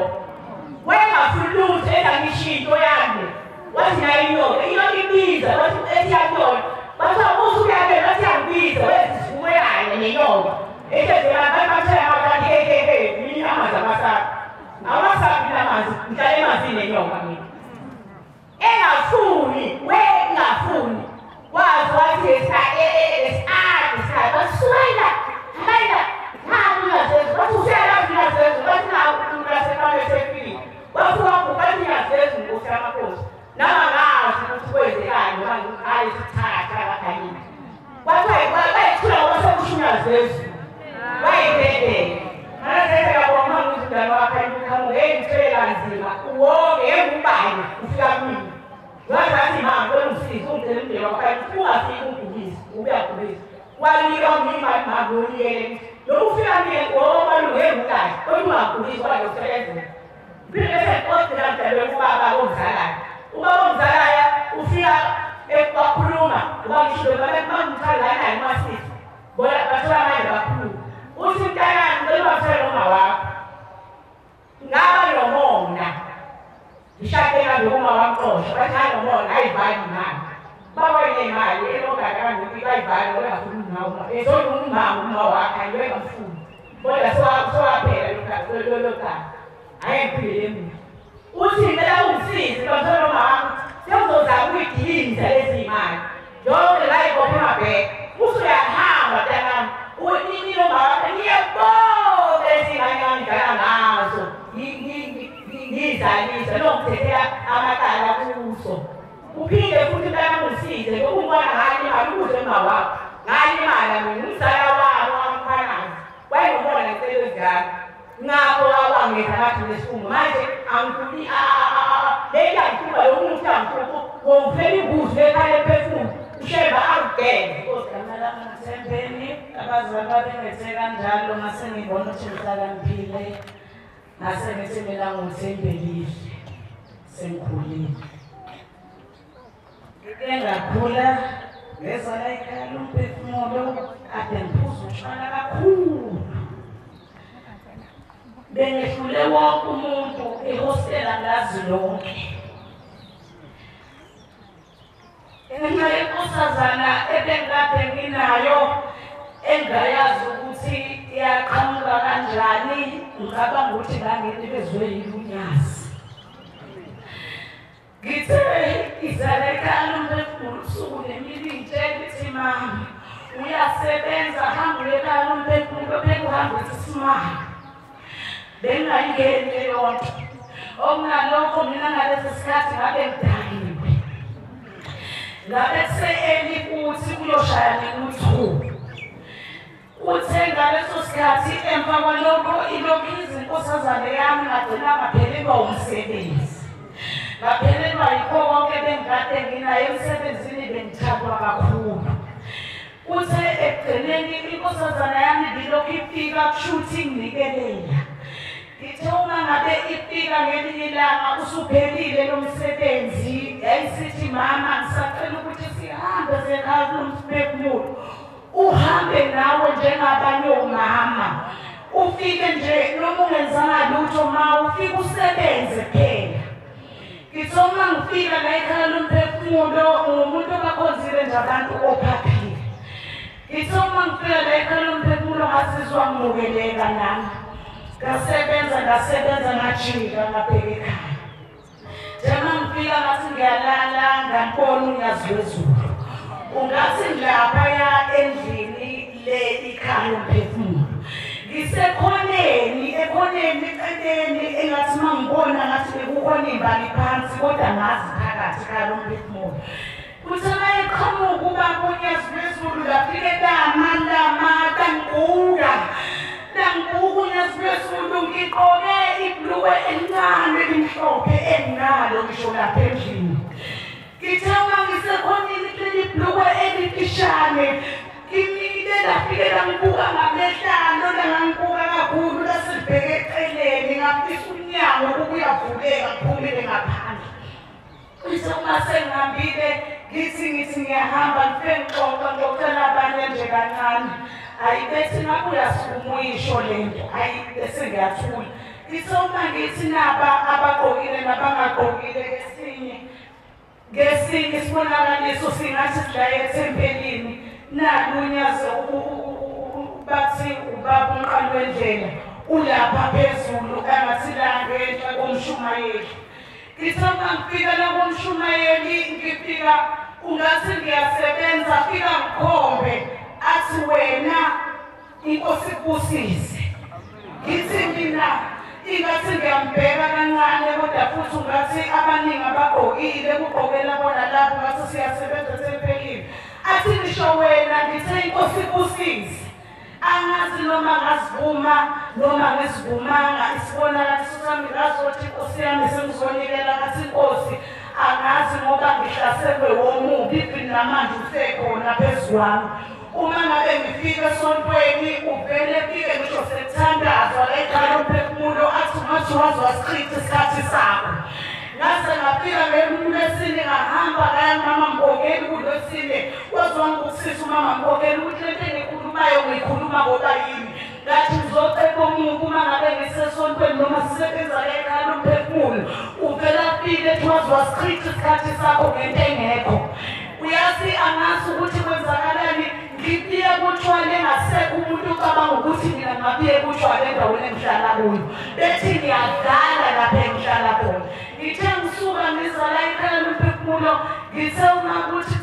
wayengafuni lutho engangisho into yami wathi nayo inyoka inyoka ibiza wathi ethi yakuyona bathi usuyabela wathi yangibiza wezisumelane nenyoka ethe bathela amakati hehehe mina amanzi amasaka awasabi namanzi ngihlale emanzini nenyoka mina engafuni wengafuni wazi wathi esadi baswela hayi nami wathi usiyalazi ngiyazezu wathi nasekhaya wathi wakukathi ngiyazezu nkosi yamakhosi nama ngazi ukuthi kwenzekani ngoba hayi sithatha kakhanyini wathi bayithula ngoba sekusho unyazezu wayibhedele manje ngiyabonga ukuthi umntwana wakhe uqhamuke ngithwele kanzima wonke engubani ufika kumina. Ngathi mama ngicela ungisize ungicela umndeni wakho ungafiki ungibhubhise ubuyagubhisa wanika imali mama ngonikele noma ufika mina ngoba lungengulayo kodwa ungagubhisi ngoba ngiyokusebenzela. Phinde bese kodwa mdalweni ubaba omzalayo ubaba omzalayo ufika wakhuluma ngoba ngisho bamangithanda naye masisi bona bathola manje bakhuluma uthi mntanami ngicela ungathela noma wakho ngaba nomona ngishade ngabe uma wamxosha bathi hayi nomona ayivali imali baba imali elogada kanti bayivali ngoba engafuni umama ezona umama uma wakhe ayiwengamfuni kodwa sowaphela lo kade ayiphile mina uthi ngicela ungisize bamthola noma wakho sengizozama ukuyidiliza lezi imali yonke la ibophe emabheke usuyahamba mntanami unini noma wakho ngiyabonga lezi imali ngidlala ngazo ngizalisa nokuthathela amacala kuso uphinde futhi mntanami ungisize ngoba ungibona ngalimali ukuze uma wakho ngalimala mina umzala wami wamkhwanazi wayengibona ngenhlelo ezingaka ngakho awangenza ngathi lesifungo manje angifuni leyangihlupha yomuntu yangihlupha wovela imbuzi ekhaya ephefumulo ushemba akugeze. Igama lami nguThembeni, abazali babengethe kanjalo ngase ngibona ukuthi ngihlakaniphile, ngase ngithi mina nguThembelihle sengikhulile. Ngike ngakhula ngezala ekhaya lomphefumulo kade ngiphuza utshwala kakhulu. Bengehlule wonke umuntu ehostela ngazi lonke. Ngenxa yenkosazana ebengikade nginayo engayazi ukuthi iyaqhamuka kanjani, ngicabanga ukuthi nganginikezwe yilunyazi. Ngithe izala ekhaya lomphefumulo usuku nemini ngitshela ukuthi mama uyasebenza, hamba uye ekhaya lomphefumulo bekuhamba uthi simama. Bengingayingeni leyo nto. Okunalokho mina ngalesi sikhathi ngabe ngidakiwe. Ngabe kuse-early futhi kuyoshaya mina u-2. Uthe ngaleso sikhathi emva kwalokho ilokhu izinkosazane yami ngagcina ngaphelelwa umsebenzi. Ngaphelelwa yikho konke bengikade nginayo emsebenzini, bengithathwa kakhulu. Uthe ekugcineni inkosazana yami bilokhu ifika kushuthi inginikelela. Ngithe uma ngabe ifika ngelinye ilanga usuphelile lo msebenzi, yayisithi mama ngisacela ukuthi sihambe siye ekhaya lomphefumulo. Uhambe nawe njengabanye omama. Ufike nje noma ungenzanga lutho ma ufike usebenze kuphela. Ngithe uma ngifika la ekhaya lomphefumulo ngumuntu obakhonzile nje abantu ophaphile. Ngithe uma ngifika la ekhaya lomphefumulo ngazizwa ngimukeleka nami. Ngasebenza ngasebenza ngajika ngabheka ekhaya. Njengoba ngifika ngathi ngiyalala ngambona unyazi lwezulu. Ungathi ngilaphaya endlini le ikhaya lomphefumulo. Ngisekhoneni, ekhoneni eceleni engathi uma ngibona ngathi bekukhona iy'mbali phansi kodwa ngazi phakathi ekhaya lomphefumulo. Kuthe uma eqhamuka ubaba unyazi lwezulu lafike lama lama langibuka. Langibuka unyazi lwezulu ngigqoke ibhulukwe elincane elimhlophe enginalo ngisho lapha endlini. Ngithe uma ngisekhoneni kuleli bhulukwe elifishane ngimile lafike langibuka ngamehlano langangibuka kakhulu lasibheke eceleni ngafisa umnyango ukuba uyavuleka ngiphumele ngaphandle. Ngithe uma sengihambile ngithi ngiyahamba ngifike ngixoxa ngixoxela abanye nje kancane. Hayi bethi ngabe uyasukuma uyisho le nto, hayi bese ngiyathula. Ngithe uma ngithi naba abagqokile nabangagqokile ngesinye isibonakaliso singathi sidla ethempelini nalunyaze bathi ubaba umqali wendlela ulapha phezulu engathi la ngenhla komshumayeli. Ngithe uma ngifika la komshumayeli ngifika ungathi ngiyasebenza fika ngikhombe athi wena inkosi ikubusise. Ngithi mina ingathi ngiyambheka kancane kodwa futhi ungathi abaningi abagqokile kugqokela bona lapho ngathi siyasebenza ethempelini. Athi ngisho wena ngithe inkosi ikubusise. Angazi noma ngazivuma noma ngizivumanga isibonakaliso sami ngazothi inkosi yami sengizonikela ngathi inkosi angazi ngoba ngihlaselwe womubi even namanje usekhona phezu kwami. Uma ngabe ngifika esontweni uvele fike ngisho sekuthandazwa la ekhaya lomphefumulo athi ungathi waze wasichitha isikhathi sakho. Ngase ngafika ngelwesine ngahamba ngaya mama Mbongeni kulwesine waze wangibusisa umama Mbongeni ukuthi lento engiyikhulumayo ngiyikhuluma ngoba yini. Ngathi ngizoceba omubi uma ngabe ngisesontweni noma sisebenza la ekhaya lomphefumulo uvele afike ethi waze wasichitha isikhathi sakho ngento engekho. Uyazi angazi ukuthi kwenzakalani ngibuye kutshwala engasekho umuntu ucabanga ukuthi mina ngabuye kutshwala endaweni engihlala kuyo. Bethi ngiyadlala lapha engihlala khona. Ngithe ngisuka ngiza la ekhaya lomphefumulo ngithe uma kuthi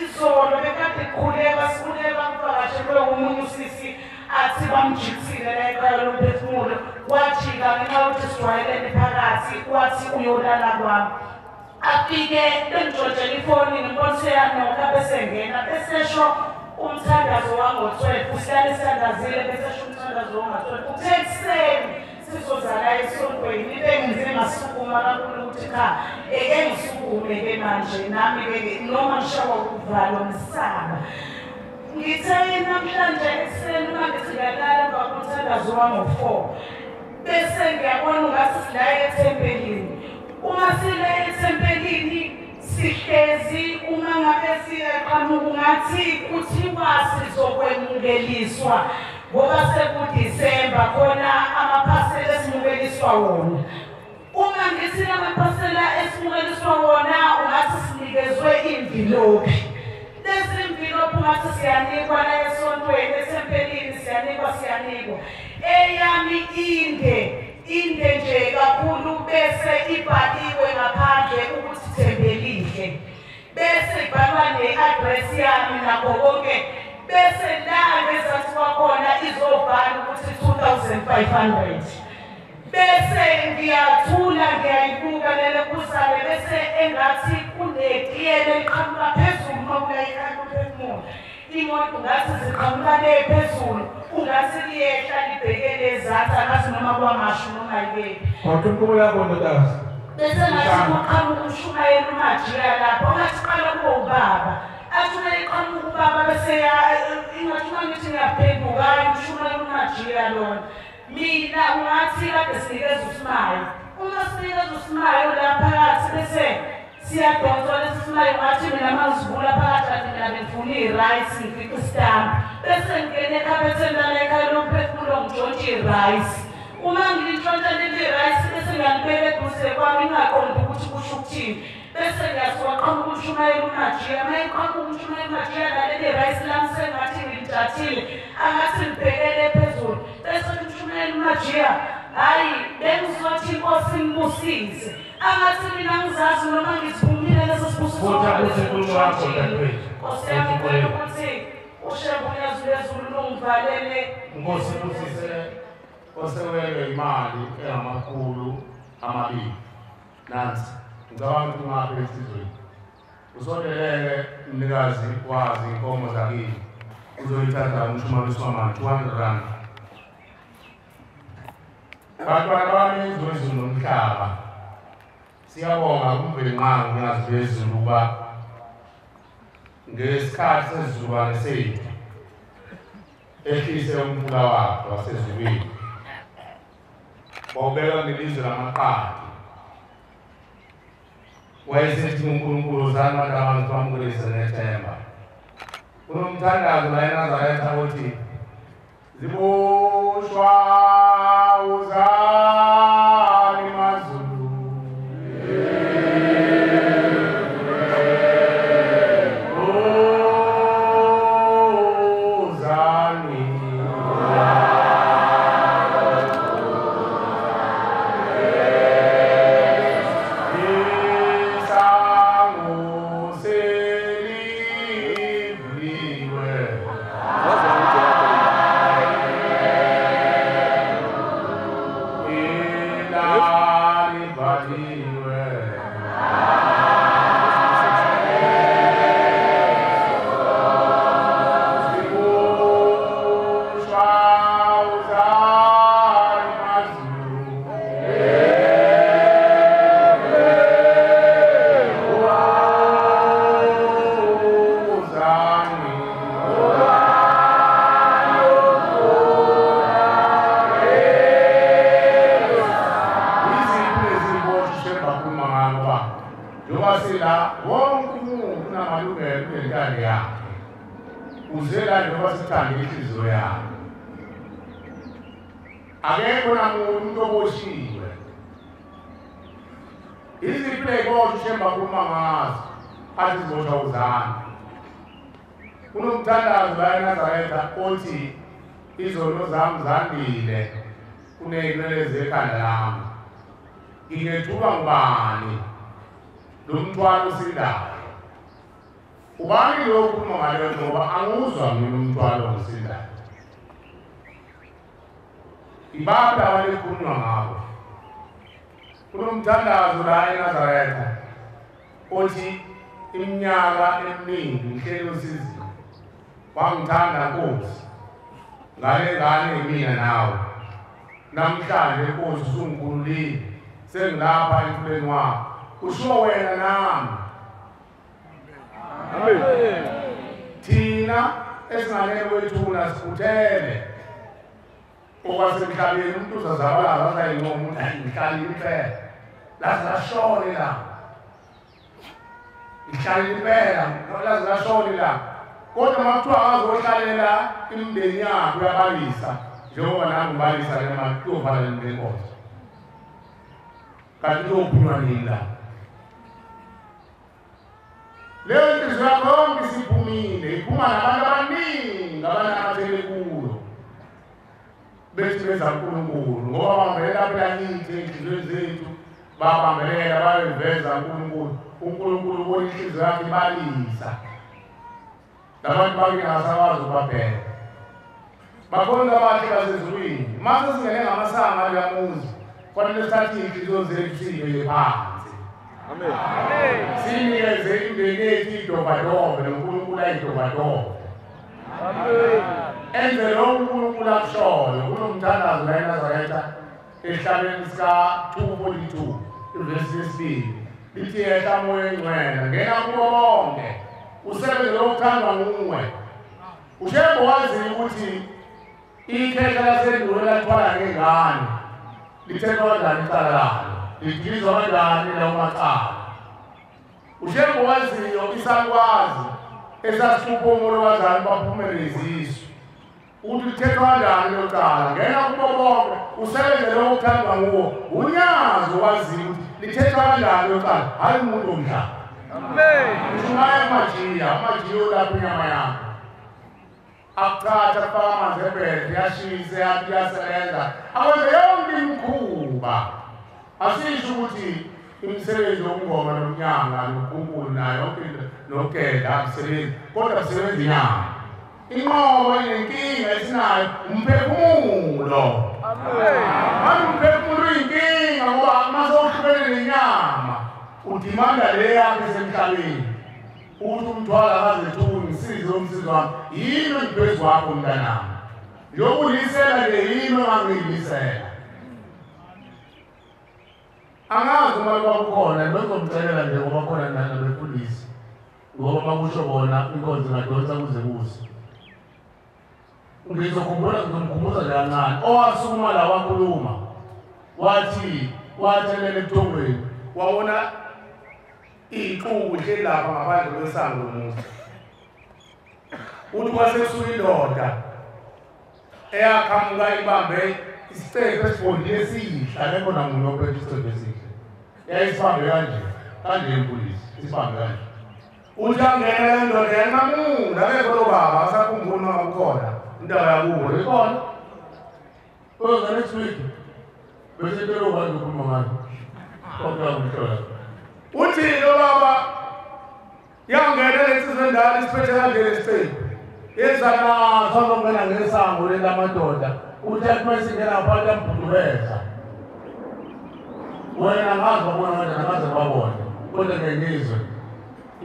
izolo bekade kukhuleka sikhuleka ngivakashelwe umunye usisi athi bamjikisile la ekhaya lomphefumulo wajika ngenxa yokuthi sijwayelene phakathi wathi uyolala kwami. Afike bengitshontshela ifoni ngibona seyanokha bese ngena besesho umthandazo wango-12 usihlale sithandazile besesho umthandazo wango-12. Kuthe ekuseni sizozala esontweni bengenze ngasukuma kakhulu ukuthi cha eke ngisukume-ke manje nami-ke noma ngishawa uvalo ngisaba. Ngithe namhlanje ekuseni uma ngithi ngiyalala emva komthandazo wango-4 bese ngiyabona ungathi sila ethempelini. Uma sila ethempelini sihlezi uma ngabe siyaqhamuka ungathi kuthiwa sizokwemukeliswa ngoba sekuDisemba khona amaphasela esimukeliswa wona. Uma ngithi amaphasela esimukeliswa wona ungathi sinikezwe imvilophi. Lezi mvilophi ungathi siyanikwa la esontweni ethempelini siyanikwa siyanikwa. Eyami inde nje kakhulu bese ibhaliwe ngaphandle ukuthi Thembelihle. Bese ibhalwa ne-address yami nakho konke. Bese la ngezansi kwakhona izobhala ukuthi 2500. Bese ngiyathula ngiyayibuka lele kusale bese engathi kunetiyela eliqhamuka phezulu uma kulayikhala umphefumulo. Imoto ngathi ziqhamuka le phezulu ungathi liyehla libhekele ezansi angazi noma kwamashu noma yikephi. Kodwa inkulumo yakho ndodakazi. Bese ngathi kuqhamuka umshumayeli uMajiya lapho ngathi qala kube ubaba. Athi uma eqhamuka ubaba bese ingathi uma ngithi ngiyaphenduka umshumayeli uMajiya lona. Mina ungathi kade sinikeza usimayo. Uma sinikeza usimayo la phakathi bese siyadonswa lesi simayo ngathi mina mangizivula phakathi kanti mina bengifuna i-rice ngifica isitambu. Bese ngingena ekhabetheni lana ekhaya lomphefumulo ngitshontshe i-rice. Uma ngilitshontsha leli rice bese ngiyalibeka eduze kwami ngingaqondi ukuthi kusho ukuthini. Bese ngiyasuka qhamuka umshumayeli uMajiya. Uma eqhamuka umshumayeli uMajiya naleli rice lami sengathi ngilijathile angathi ngibhekele phezulu. Bese umshumayeli uMajiya hayi bengizothi inkosi ngibusise. Angathi mina ngizazi noma ngiphumile leso sibusiso. Nkosi yami ngicela ukuthi uShembe uNyazi lwezulu lungivalele. Nkosi ibusise osewelwe imali engama-200. Nansi ngicabanga ukuthi ungaphi esizweni. Usondeleke mnikazi wazi inkomo zakini. Uzoyithatha umshumayeli wamanje 200 rand. Bantwana bami izwe nomhlaba. Siyabonga kuMvelinqangi uNyazi lwezulu ukuba ngesikhathi sesizukulwane sethu ehlise umfula wakhe wasezulwini wawubeka nelizwe lamaqadi. Wayesethi uNkulunkulu uzani abantu abantu bamukelise nethemba. Kunomthandazo la eNazaretha othi ziboshwa uzani mazulu uzani isango selivuliwe ilali ziboshwa uzani mazulu uzani iziphi leziboshwa uShembe akhuluma ngayo ngoba njengoba sila wonke umuntu unamalungelo kunentando yakhe. Uze la njengoba sithande inhliziyo yakhe. Akekho namuntu umuntu oboshiwe. Iziphi ley'boshwa uShembe akhuluma ngazo athi ziboshwa uzani. Kunomthandazo la eNazaretha othi izono zami zandile kuney'nwele zekhanda lami. Ngingethuka ngubani lo mthwalo osindayo? Ubani lo okhuluma ngaleyo nto ngoba anguzwa mina umthwalo ongisindayo. Ibaphi abalekhulunywa ngabo? Kunomthandazo la eNazaretha othi iminyaka eminingi ngihleli osizini wangithanda Nkosi ngale ngane mina nawe. Namhlanje inkosi usungikhululile, sengilapha emfuleni wakho. Usho wena nami. Amen. Thina esinganele kwethuna sikhuthele. Okwasemhlabeni umuntu uzazabalaza azayinqoma umuntu ngihlala impela. Laze lashone la. Ngihlala impela, laze lashone la. Kodwa uma kuthiwa akazohlalela imindeni yakhe uyabalisa, njengoba nami ngibalisa ke manje kuyovala le nkonzo. Kanti kuyophunywa nini la? Leyo nhliziyo yakho yonke isiphumile, iphuma nabantu abaningi abanamathele kuyo. Bethi beza uNkulunkulu, ngoba bambelela phela kithi ey'nhliziyweni zethu, babambelela bayoveza uNkulunkulu. uNkulunkulu ubona inhliziyo yakhe ibalisa. Labantu bakhe ngasakwazi ukubabheka. Bakhona abahle basezulwini. Mase singene ngamasango aleya muzi, kufanele sithathe iy'nhliziyo zethu siyibeke phansi. Amen. Sinikeze imindeni yethu idobadove noNkulunkulu ayidobadove. Amen. Enze lokhu uNkulunkulu akushoyo. Kunomthandazo la eNazaretha esihlabeni sika-242 ivesi yesibili. Lithi yehla Moya oNgcwele, ngena kubo bonke, usebenze lokhu okuthandwa nguwe. Ushembe wazi ukuthi ikhehla lasendulo lathwala ngengane lithethwa kanjani icala lalo, lidilizwa kanjani lawo macala. Ushembe waziyo isakwazi esasihlupha omolokazane baphumele izisu ukuthi lithethwa kanjani lelo cala. Ngena kubo bonke usebenze lokhu okuthandwa nguwo. Unyazi owaziyo ukuthi lithethwa kanjani lelo cala, hhayi umuntu omdlalo. Ushumayela amajiya, amajiya olapha inyama yakho. Akuthatha kufaka amanzi ebhede, yashise, yathi iyasebenza. Akwenze yonke imikhuba. Asisho ukuthi imisebenzi yokungoma nomnyanga nokunkulu nayo yonke into nokugeda akusebenzi, kodwa kusebenza inyama. Inqobo inenkinga esinayo umphefumulo. Manje umphefumulo uyinkinga ngoba mase uhlukene nenyama udimanda le yakho esemhlabeni. Ukuthi umthwalo akazethuki, ngisize umsizi wami, yini engiphezu kwakho mntanami? Njengoba ulisela nje yini ongangiyilisela? Angazi uma kwakukhona, bengizomcelela nje ngoba khona nabefundisi, ngoba bakusho bona inkonzo ingadonsa kuze kuse. Ngizokhumbula, ngizomkhumbuza nje kancane. Owasukuma la wakhuluma, wathi wathelela ebuthongweni, wabona iy'xuku hleli lapha ngaphandle kwesango lomuzi. Uthi kwasekusuka indoda eyaqhamuka ibambe isicephu esibondile esihle, akekho namunye ophethe isicephu esihle. Yayisibambe kanje, kanje emfundisi, isibambe kanje. Uthi angena le ndoda yanqamula, akekho lo baba asakhumbuli noma kukhona indaba yakubo, ikhona. Kuyoza next week, bese into yokwazi ukukhuluma ngayo. Konke. Uthi lo baba yangena lensizwa endala isiphethe kanje lesicephu. Yenza naso azongena ngesango leli lamadoda. Uthi athi uma isingena ngaphansi yambhudubeza. Wena angazi babona kanjani, angaze babone. Kodwa ngeke ngizwe.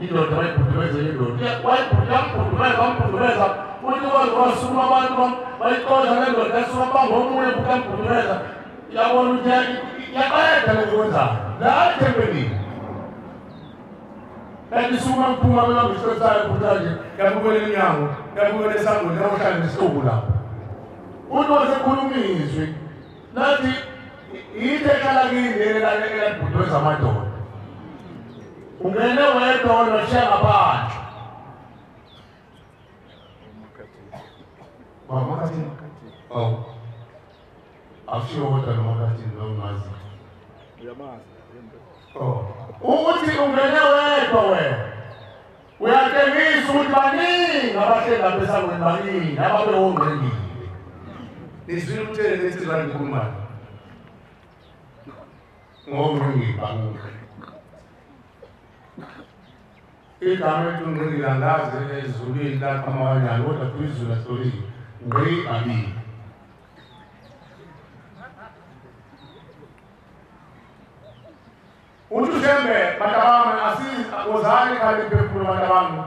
Indoda bayibhudubeze indoda. Wayibhudubeza, wambhudubeza. Uthi kwaze kwasukuma abantu bayixosha le ndoda yasuka bamba omunye futhi yambhudubeza. Yabona ukuthi yaqeda le kwenzayo. La ethempelini. Kanti sukuma kuphuma bebamba isiqephu sayo futhi kanje, yabukela emnyango, yabukela esangweni, yayohlala nesixuku lapho. Uthi wasekhuluma izwi, lathi yinto ehlala kini elabhudweza amadoda. Ungene wedwa wena washiya ngaphandle. Baba Awu. Akushiwo kodwa noMakhathini lo ngingazi. Uyamazi. Oh. Ukuthi ungene wedwa wena. Uyatshengisa ukuthi baningi abahleli lapha esangweni baningi ababewongqengile. Nizwile ukutheni lensizwa ngikhulumayo? Ngongqingili bakuhle. Igama elithi ungqingili angazi ezulwini laqhamuka kanjani kodwa kuthiwa izulu asitholile. Ngqi kabili. Uthi uShembe bantabami wozani ekhaya lemphefumulo bantabami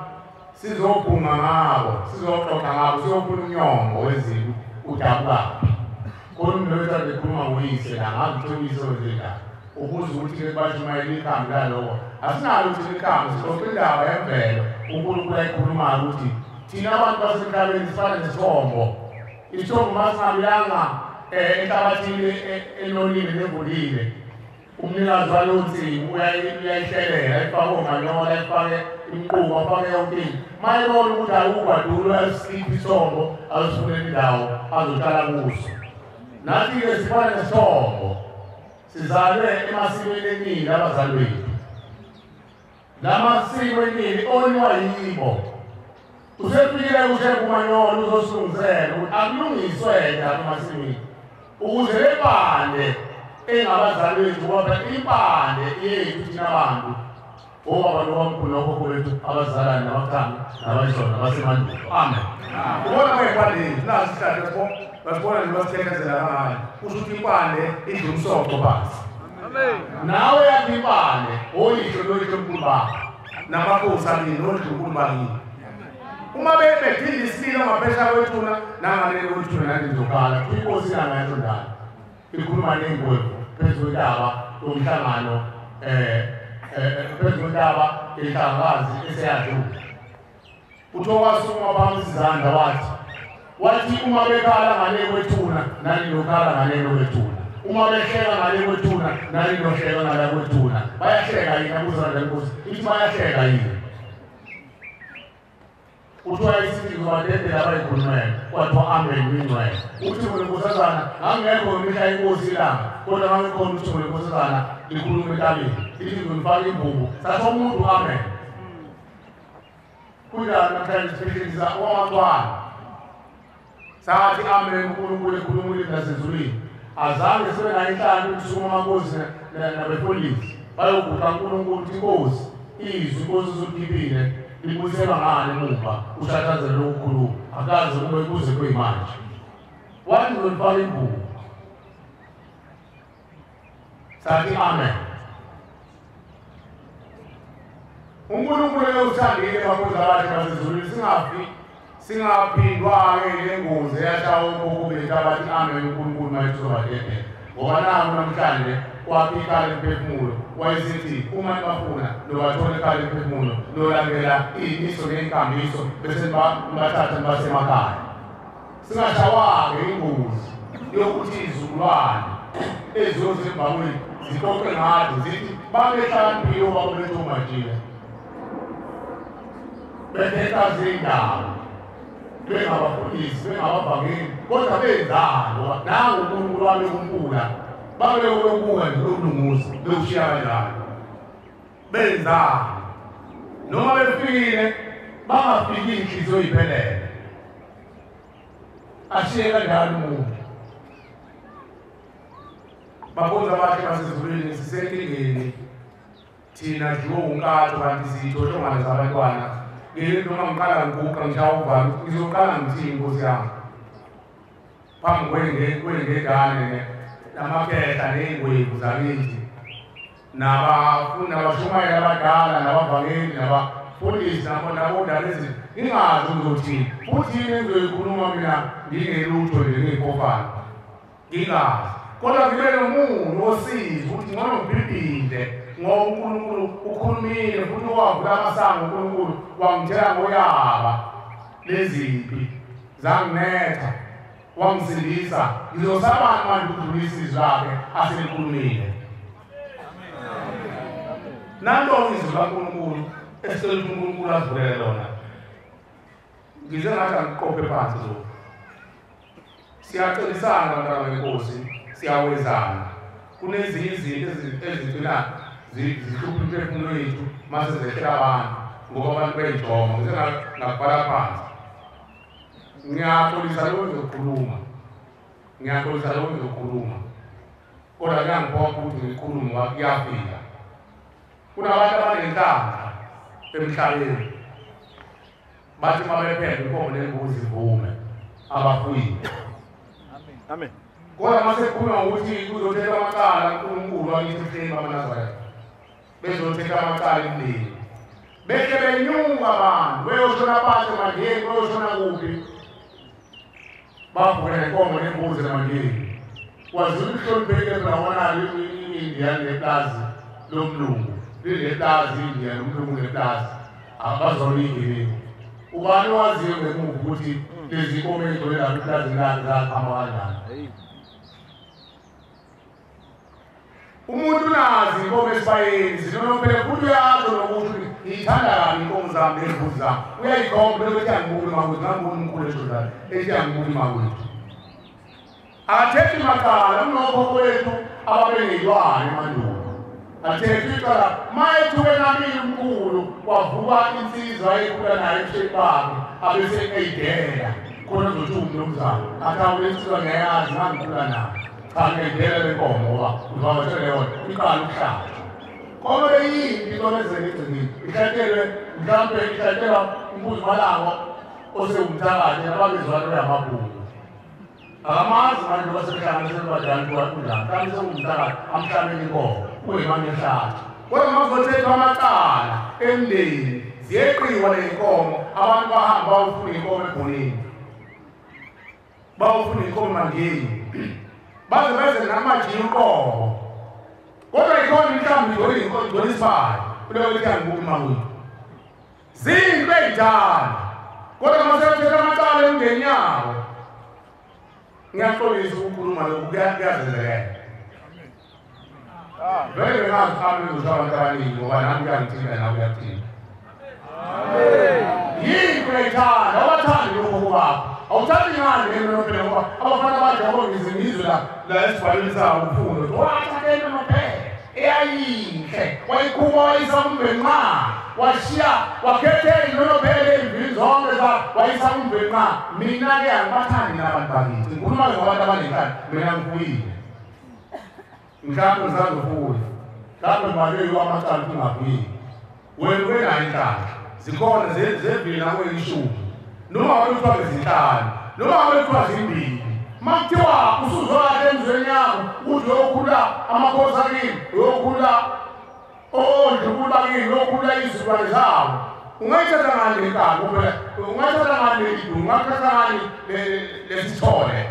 sizobhunga ngabo, sizoxoxa ngabo, siyofuna unyongo wezinto udabukaphi. Khona umuntu ekhuluma ngoyise la ngazi ukuthi uyise wenzeka. Ukuze ukuthi ke bashumayela ikhambi laloko. Asinalo ukuthi ikhambi sixoxa indaba yemvelo. uNkulunkulu ayikhulumayo ukuthi thina abantu basemhlabeni sifana nesithombo. Isithombo masingabuyanga enhlabathini enonile nevulile. Umnikazi waleyo nsimu uyayihlelela, ayifake omanyola, ayifake imiquba, afake yonke into. Uma ebona ukuthi awugwadule ayosikhipha isithombo, ayosifunela indawo azotshala kuso. Nathi-ke sifana nesithombo, sizalwe emasimeni eningi abazali bethu. La masimo eningi oniwa yibo. Usefikile usheka umanyola uzosilungisela ukuthi akulungiswe njalo emasimini ukuze le mpande engabazali bethu, ngoba impande yethu thina bantu obaba nobamkhulu nokhokho bethu abazalane nabaqhambi nabayizona nabasemandulo. Amen. Ubona kwempande yethu nazi isihlahla basibona nje basithekezela kangaka, kusho ukuthi impande idla umsoco phansi. Amen. Nawe yakho impande oyihlo noyihlo mkhulu bakho namakhosi akini nondlunkulu bakini. Uma bedinga isililo ngaphesheya kwethuna nangalele kwethuna nani ngizokhala. Inkosi ilanga njalo ikhuluma ney'ngwevu phezu kwentaba yomhlangano phezu kwentaba yenhlangakazi eseyadlula. Kuthiwa wasukuma phambi izandla wathi uma bekhala ngale kwethuna nani nokhala ngalelo kwethuna, uma behleka ngale kwethuna nani nohleka ngale kwethuna. Bayahleka yini? Abuza le nkosi ithi bayahleka yini? Kuthiwa isithi ngizobadedela abayikhulumela. Kwathiwa amen uyingcwele. Uthi wenkosazana ngangekho imihla inkosi ilanga, kodwa ngangikhona uthi wenkosazana likhuluma entabeni ithi ngizonifaka imbubu. Sathi umuntu amen. Kunjani namhlanje siphilisa okwamantwana? Sathi amen uNkulunkulu ekhuluma ulimi lasezulwini. Azange sibe nayo inhlanhla ukusukuma amakhosi nabefundisi bayoguqa uNkulunkulu ukuthi inkosi izwi inkosi usulikhipile libuyiselwa ngani emuva ushathazele lokukhuluma akaze kube kuze kuyimanje. Wathi ngizolifaka imbubu. Sathi amen. uNkulunkulu eyothandile bakhonzi abakhe basezulwini singafi singaphindwa-ke le ngozi eyashaya okhokho bethu abathi amen uNkulunkulu mayethi uzobadedela. Ngoba naku namhlanje kwakhe ikhala emphefumulo wayesithi uma nibafuna nobathole ikhala emphefumulo nolandela iy'miso ney'nkambiso bese nibathatha nibasemakhaya. Singashawa-ke ingozi yokuthi izizukulwane eziyoze emva kwethu zixoxe ngathi zithi babehlakaniphile obaba bethu omajile bethetha zey'ndaba bengabafundisi bengabavangeli kodwa benzani ngoba nangu uNkulunkulu wabekunkula babekulokubuka nje lokulunguza bekushiya kanjalo. Benzani noma befikile bangafiki inhliziyo iphelele, ashiye kanjalo umuntu. Bakhonzi abakhe basezulwini sisenkingeni thina dliwe unkatho kanti siyithohlongane zabantwana. Ngeke noma ngiqala ngiguqa ngishaya uvalo ngizoqala ngithini inkosi yami phambi kwengegane namakhehla ney'ngwevu zakithi nabashumayeli abadala nabavangeli nabafundisi nabondaba ezinto ngingazi ngizothini futhi yini engizoyikhuluma mina ngingelutho nje ngiyipofana ngingazi. Kodwa ngibe nomuntu osiza ukuthi ngcono ngibhibhidle ngoba uNkulunkulu ukhulumile futhi wavula amasango uNkulunkulu wangitshela ngoyaba lezimpi zanginetha wangisindisa. Ngizosabani manje ukudlulisa izwi lakhe aselikhulumile? Nanto izwi likaNkulunkulu esicela ukuthi uNkulunkulu asivulele lona. Ngize ngathi angiqophe phansi lokhu. Siyaqinisana bantwana benkosi, siyawezana. Kunezinye izinto ezigcina zihlupha imiphefumulo yethu mase zehlela abantu ngoba abantu beyijoma. Ngize ngakubhala phansi. Ngiyaxolisa lokho ngizokhuluma, ngiyaxolisa lokho ngizokhuluma, kodwa kuyangiphoqa ukuthi ngikhulume ngoba kuyafika. Kunabantu abanenhlanhla emhlabeni bathi uma bepheka inkomo nembuzi ivume abafuyile. Amen. Kodwa uma sekukhulunywa ngokuthi kuzothetha amacala uNkulunkulu wakithi emhlabeni bamaNazaretha bezothetha amacala emndeni behle benyuka abantu beyoshona phansi emandleni beyoshona kuphi bavuke nenkomo nembuzi emandleni. Kwaziwa ukuhlonipheke phela wonalo iNdiya neplazi lomlungu. Lineplazi iNdiya nomlungu neplazi. Abazona igebengu. Ubani waziyo ngemuva ukuthi lezi nkomo ey'gcwele lapha eplazini lakhe zaqhamuka kanjani? Umuntu unazi inkomo esibayeni zinonophele futhi uyazi nokuthi ngiyithanda kabi inkomo zami nezimbuzi zami. Uyayikhomba lokhu ethi angibuki makwethu, ngangibona umkhulu esho njalo, ethi angibuki makwethu. Akathethi macala kunokhokho wethu ababeneyilwane emandulo. Athethi icala mayethuke namile umkhulu wavuka insizwa ayekhula naye ebusheni bakhe abese eyidela khona uzothi umnumzane athi awu le nsizwa ngiyayazi ngangikhula nayo. Cha ngiyayidela le nkomo ngoba uzawatshela yona iqala ukuhlatshwa. Kodwa beyimpi into ezele egcinile ihlatshelwe mhlawumbe ihlatshelwa umbuzimalanga osewumthakathi ababezwana uyamabhunu. Akamazi manje basekuhlanganiseni badala kunjani mhlawumbe sewumthakathi amhlabele inkomo kuyimane ehlatshwa. Kodwa uma kuzothethwa amacala emndeni ziyeqiwa ney'nkomo abantu bahamba bayofuna iy'nkomo ebhoneni bayofuna iy'nkomo emandeni baze beze namajiya uqobo. Kodwa ikhona inhlambi igcwele isibaya kuloko lithi angibuki makwethu. Zinto ey'ndala kodwa uma seyothetha amacala emndeni yawo ngiyaxolisa ukukhuluma lokhu kuyazenzekela. Vele bengazi ami ngizosho abantu abaningi ngoba nami kuyangithinta nawe kuyakuthinta. Yinto ey'thanda abathandi lokho kubakho. Awuthathi ngani le nto ngoba abafana abajabula ngize ngizwe la esibhalweni sabo ufundo wathatha inonophela eyayinhle wayikhuba wayisa kumbenqa washiya wakhethe inonophela ey'mbili zonke wayisa kumbenqa. Mina-ke angibathandi nabantu bakithi ngikhuluma-ke ngabantu abanenhlalo mina ngifuyile mhlawumbe ngisazofuya mhlawumbe ngibaleyiwa amacala ukuthi ungafuyile wena ube nayo inhlanhla zikhona zevile nakweyishumi noma ngabe kuthiwa bezinhlanu noma ngabe kuthiwa zimbili uma kuthiwa usuzwakade emzweni yakho ukuthi uyokhula amakhosi akini uyokhula ondlunkulu bakini uyokhula izizukulwane zabo ungayithatha ngani le nkalo kuphela ungayithatha ngani le idu ungayithatha ngani lesithole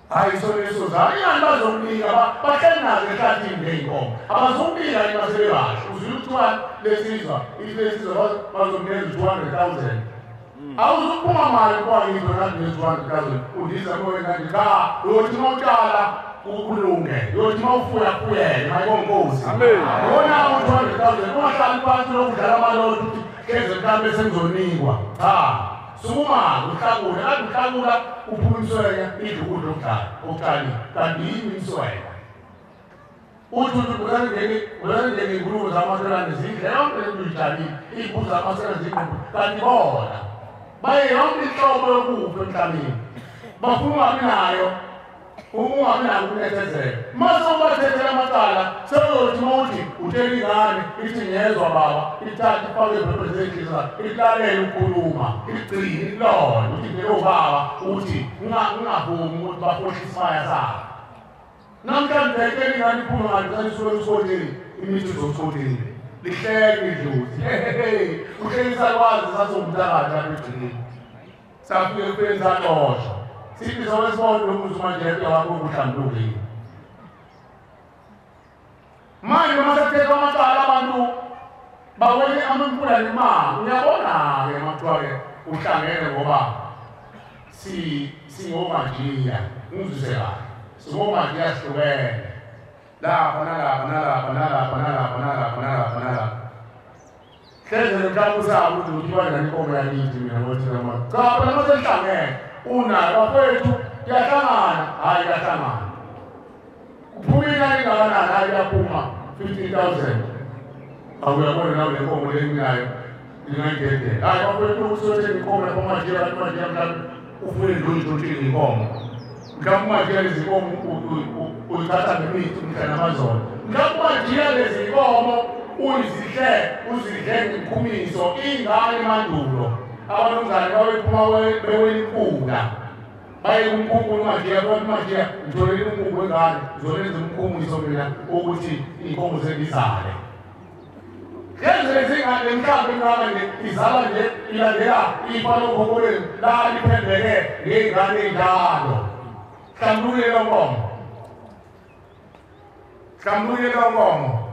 hhayi sona leso zalo ingani bazokunika bahleli nazo ehlathini ley'nkomo abazokunika yini masebebasha uzwile ukuthiwa lesizwa ithi lesizwa bazokunikeza 200,000. Awuzuphuma mali kwayizo nani 200,000 undiza kuwena nje cha uyothi uma utshala ukulunge uyothi uma ufuya fuyele mayibonkosi. Amen. Wona u200,000 ungahlali phansi lokudlala amalotho ukuthi hleze mhlawumbe sengizonikwa. Cha sukuma uhlakule kanti uhlakula uphuma imswenya idle ukudla okudlala okutshalile kanti yini imswenya. Uthi ulandele iy'nkulumo zamakhelwane zidle yonke lento uyitshalile iy'mbuzi zamakhelwane zidle kanti bona baye yonke inhlobo yokufa emhlabeni bafuna ungabi nayo ungabi nayo ukunethezeka. Mase ubathethela amacala sekuzothi uma uthi utshela ingane ithi ngiyezwa baba ithathe ifake i-representation ikulalele ukukhuluma igcine ikulole uthi leyo baba uthi ngingavumi ukuthi bafohle isibaya sabo. Namhlanje etshela ingane iphume ngale ngicela isuke emsgodini imithi izomsgodini lihleke idlozi uhleli sakwazi sasongumthakathi lapha egcineni safike ekufeni saxoshwa sithi soke sibone lo muzi manje wakho uhlambulukile. Manje noma sekuthethwa amacala abantu bawele amamfula nemali uyabona-ke uma kuthiwa-ke uhlangene ngoba singomajiya ungizwise kahle singomajiya sihlukene lapha nalapha nalapha nalapha nalapha nalapha nalapha nalapha hleze mhlawumbe usaba ukuthi uthiwa njani inkomo yakithi mina ngothi noma cha phela uma selihlangene unayo bafowethu kuyahlangana hhayi kuyahlangana kuphuma inani engakanani hhayi kuyaphuma 15,000 awuyabona nawe le nkomo le nginayo ngingayidedela hhayi bafowethu usothenga inkomo lapho majiya kanti majiya mhlawumbe ufune ndonjotshini inkomo mhlawumbe umajiya lezi nkomo uyithatha ngemithi mhla namazolo mhlawumbe umajiya lezi nkomo uzidle ngekhumiso ingane mandulo abanumzane babephuma bewela inkula baye kumkhumbulo umajiya bathi umajiya ngitholele umkhumbu wengane ngizolenza umkhumiso mina ukuthi iy'nkomo sengizale lezi lezingane mhlawumbe ingane nje izala nje ilandela ifa lokhokho lenu la liphendeke ngey'ngane ey'njalo hlambulukile lo nkomo. Mhlawumbe nkomo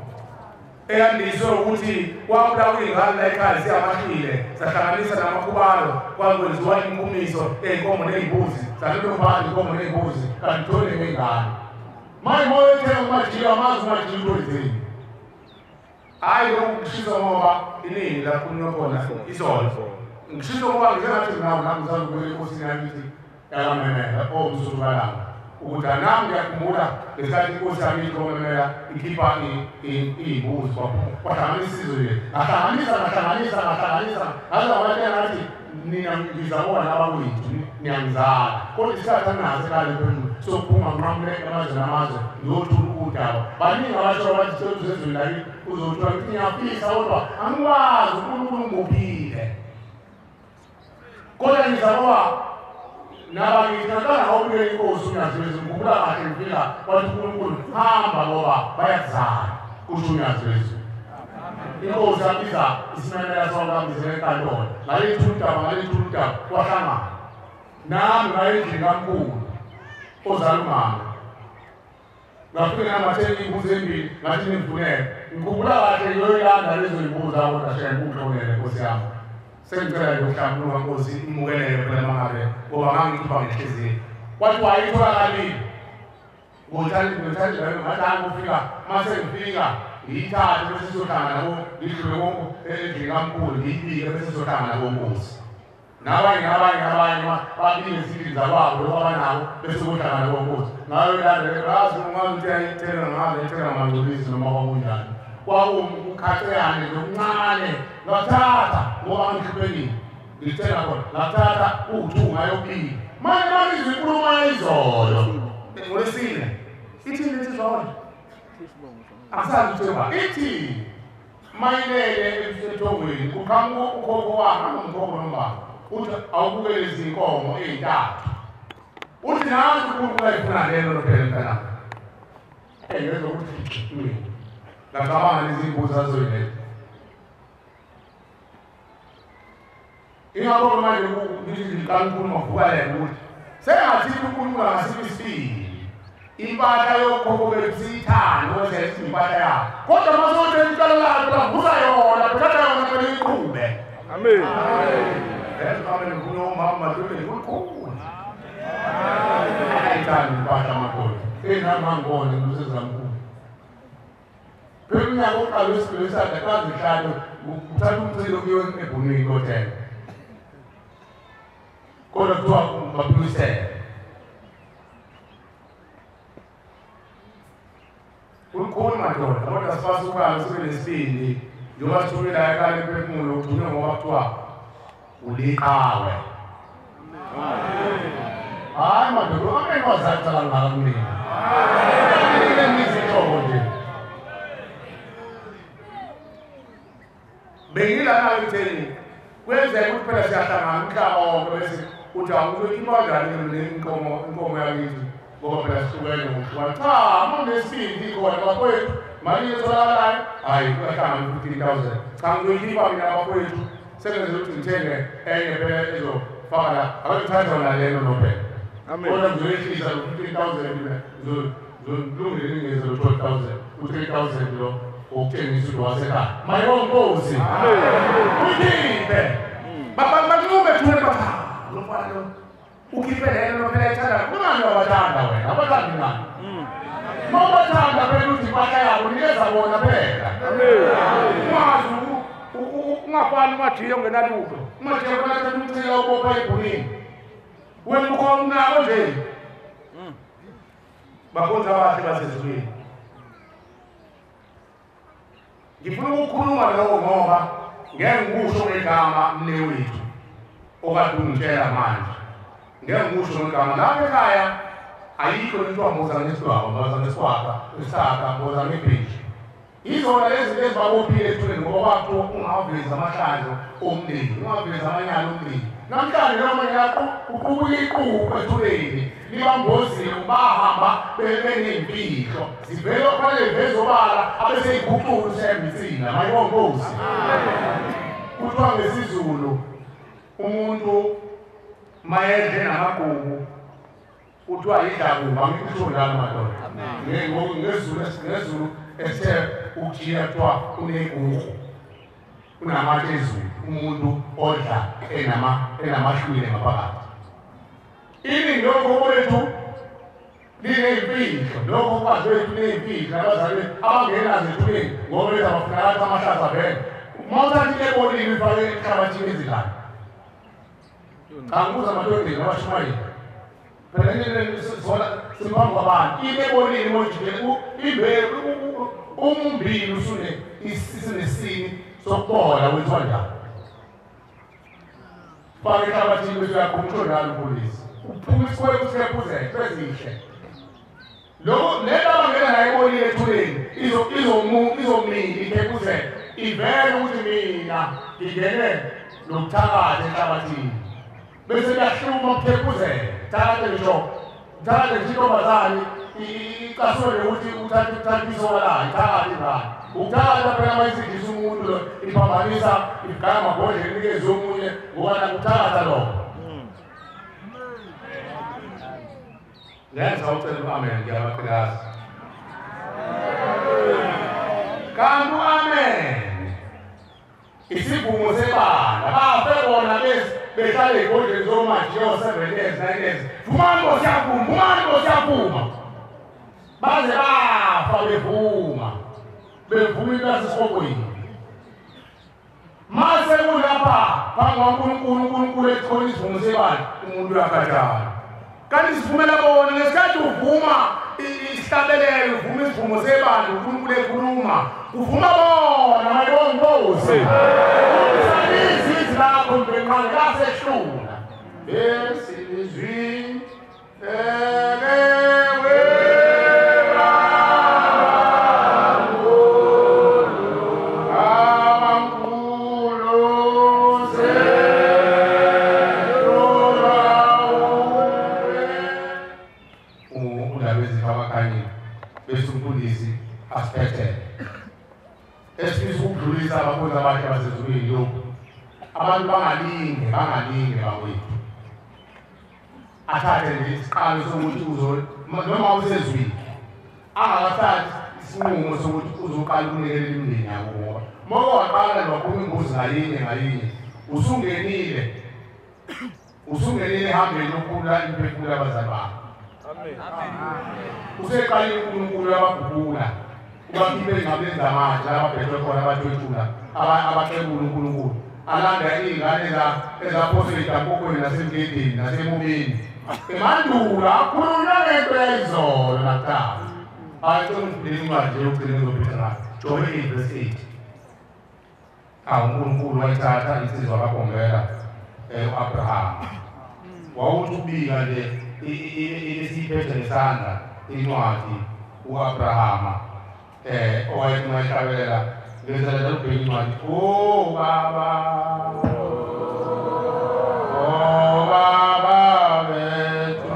eyandiswe ukuthi kwabulawa izingane la ekhaya siyamahlile sahlanganisa namakhubalo kwakwenziwa inkumiso ey'nkomo ney'mbuzi zathothobani inkomo ney'mbuzi kanti thole ngey'ngane. Manje moya ethenga umajika amazi umajika into hayi lokhu ngishiso ngoba iningi la khulunywa khona izolo. Ngishiso ngoba ngisengathi nawe nami ngisazobuyela enkosini yakithi yakamemela omzulu kalanga. Ukuthi nami ngiyakhumbula ngesikhathi inkosi yami ikhomemela ikhipha iy'mbuzi kwahlanganisa isizwe nje. Ngahlanganisa ngaze ngabatshela ngathi nina ngizabona abakwethu niyangizala. Kodwa isikhathi anginaso ekhaya lemphefumulo sokuphuma nginqamule emazweni amazwe ngiyothula udaba. Baningi abasho abathi sezweni lakithi uzothola ukuthi ngiyafisa kodwa angikwazi uNkulunkulu ungibophile. Kodwa ngizabona nabakithi ngaqala ngawubikela inkosi uNyazi lwezulu ngikhumbula kahle ngifika wathi uNkulunkulu hamba ngoba bayakuzala kusho uNyazi lwezulu. Inkosi yabiza isimemela sonke ambizela enkantolo ngalethula udaba kwahlangana nami ngaye endlini kamkhulu ozala umama ngafika ngamatheni iy'mbuzi embili ngathi ngifunele ngikhumbula kahle ngiyoyilanda lezo y'mbuzi kodwa shaya ngikuxolele nkosi yami. Sengicela nje ukuhlambuluka nkosi imukeleke phela mangabe ngoba ngangikhipha ngenhliziyo. Kwathi wayitholakali ngothatha ngathi angifika mase ngifika ngiyithathe bese sizohlangana nabo ngidlule konke endlini kamkhulu ngiyibike bese sizohlangana nabo nkosi. Nabanye babike izindlu zakwabo lokho abanako bese kuhlangana nabo nkosi. Ngayo landela ngazi ungazi uyayithela ngazi ayithela ngamangcoliso noma kwakunjani. Kwakuwumkhatheyane nje okuncane ngathatha ngoba ngihluphekile ngithenga khona ngathatha u-2 ngayobika. Manje mangizwa inkulumo yayizolo ngolwesine ithini lethi izolo asazi ukuthi ithi mayilele emthongweni kuqhamuka ukhokho wakhe nomkhokho nombaba uthi awubukele izinkomo ey'ntathu uthi nansi uNkulunkulu ayifuna lelo phela mntanami. Ngezwa ukuthi mina ngacabanga lezi mbuzi azoyiletha. Ingakho manje ngithi ngiqala ukukhuluma vuka lena ukuthi sengathi uNkulunkulu angasiphi isibindi impahla yokhokho bethu siyithande kodwa impahla yabo kodwa masothi icala lakho lavusa yona thatha yona phela iqhube. Amen. Yazi amen ngifuna umama madoda ngikukhulu. Ayithandi impahla madoda. Enami angibone ngusezamkhulu. Phela unyaka oqala wesibili wesandla kaze hlalo uthatha umcilo kuyo ebhunwini kothenga. Kodwa kuthiwa baphikisele. Kukhona madoda kodwa sifasa ukhala sibe nesibindi njengoba sithule la ekhaya lemphefumulo ugcine ngoba kuthiwa uliqhawe. Hayi madoda angeke wazaca kangaka kumina. Amen. Ngizinhlobo nje. Bengilana ekutheni kwenzeka ukuthi phela siyahlangana umhlaba wonke bese uthi awuzokhipha kanjani le inkomo yakithi ngoba phela sihlukene ngokuhlukana. Cha, uma unesibindi ikhona bafowethu mali etholakalayo hhayi kuyahlangana u-15,000. Cha ngizoyikhipha mina bafowethu sengenzela ukuthi ngithenge enye phela ezofaka la akazithatha yona lelo nophela. Kodwa ngizoyehlisa lo 15,000 mina ngizolungela ingeze lo 12,000 u-3,000 lo okutshengisa ukuthi wasekhaya. Mayonkosi. Uyikhiphe. Banqume thule batha. Lo mfana lo ukhiphe lelo phela ethanda. Kungani wabathanda wena? Abathandi ngani? Mawubathanda phela uthi impahla yabo nikeza bona phela. Ungazi ungafani umajiya ongenalutho. Umajiya khona thatha umcila ubopha ebhunini. Wena ukhona unako nje. Bakhonza abahle basezulwini. Ngifuna ukukhuluma lokho ngoba ngeke ngikusho ngegama mnewethu okade ungitshela manje. Ngeke ngikusho ngegama lapha ekhaya ayikho into mboza ngesidwaba, mboza ngeswaka, isaka, mboza ngebheji. Izona lezi ezibabophile ethuneni ngoba kwakuthiwa ungavezi amahlanzo omndeni, ungavezi amanyala omndeni. Namhlanje noma ngiyaqu uqubuka iqubu ethuneni libambozile bahamba beney'mfihlo zivele kufanele ziveze obala abeseyiguqula usembisina mayibonkosi. Kuthiwa ngesiZulu umuntu mayedle namagugu Kuthiwa yidlakuba ngikusho njalo madoda. Ngezulu esithe ukujiya kuthiwa unegugu. Unamatshe ezulu, umuntu odla enamahlwile ngaphakathi. Iningi lokho kwethu lineyimfihlo, lokho kwazi wethu lineyimfihlo, abazali abangenazo ethuneni ngoba bethi abafunakali amahlaza vele. Uma uthatha into ebolile uyifake emhlabathini ezilane. Cha ngibuza amadodeni abashumayeli. Phela into simphambi kwabantu, into ebolile mojikele imbewu ummbili usune isinesini sokubola wenziwa njani? Fake emhlabathini bese uyakhupha usho njalo umfundisi. Uphuma isikwele usikhephuzele kwezihle. Lokho lento abangena nayo ebolile ethuneni izomila ikhephuzele ivele ukuthi mina ngingene nokuthakatha emhlabathini. Bese kuyahluma ukukhephuzela. Thakathe ngisho intombazane icasule ukuthi uthatha isoka layo ithakathe ingane. Ukuthakatha phela uma isidlisa umuntu lo iphambanisa igaya amabhodlela inikeze omunye ngoba nakuthakatha lokho. Ngenza ucela u-amen ngiyabaqikaza. Kanti u-amen isivumo sebandla bafe bona behlale ey'godleni zomajiyo 7 years 9 years. Vumani bosiyavuma, vumani bosiyavuma. Baze bafa bevuma. Bevuma into yasesihogweni. Mase kulapha phambi kwaNkulunkulu, uNkulunkulu ethi isivumo sebandla umuntu uyakhathala. Kanti sivumela bona ngesikhathi uvuma isihlabelelo, uvuma isivumo sebandla, uNkulunkulu ekhuluma, uvuma bona mayibonga inkosi. Izwi lakho mbenqane lasehlula. Esilizwi ewe esifisa ukudlulisa abakhonzi abahle basezulwini lokhu. Abantu bangalinge bakwethu. Athathe nje isiqalo sokuthi noma usezwini angakathathi isinqumo sokuthi uzoqala ukunikela imindeni yakho ngoba uma waqala nje waphuma imbuzi ngayinye ngayinye usungenile ehambeni lokukhulula imiphefumulo yabazali bakho. Useqalile uNkulunkulu ababhubula ubakhiphe ey'nqabeni zamatshe ababhethwe khona abathwetshula abaxebula uNkulunkulu alanda iy'ngane ezaphoswe ey'dampokweni nasemgedeni nasemobeni emandulo akhulunywa ngento yayizolo nakuqala. Hayi cela ungifundele incwadi yokugcina engizophetha ngayo. Jobe 8 verse 8. Awu uNkulunkulu wayithatha insizwa kaBhombela u-Abraham. Wawuthi ukubika nje ibisiyiphethe ngesandla incwadi u-Abrahama owayethi mayihlabelela ngezela ubheka incwadi. Oh baba, oh baba bethu,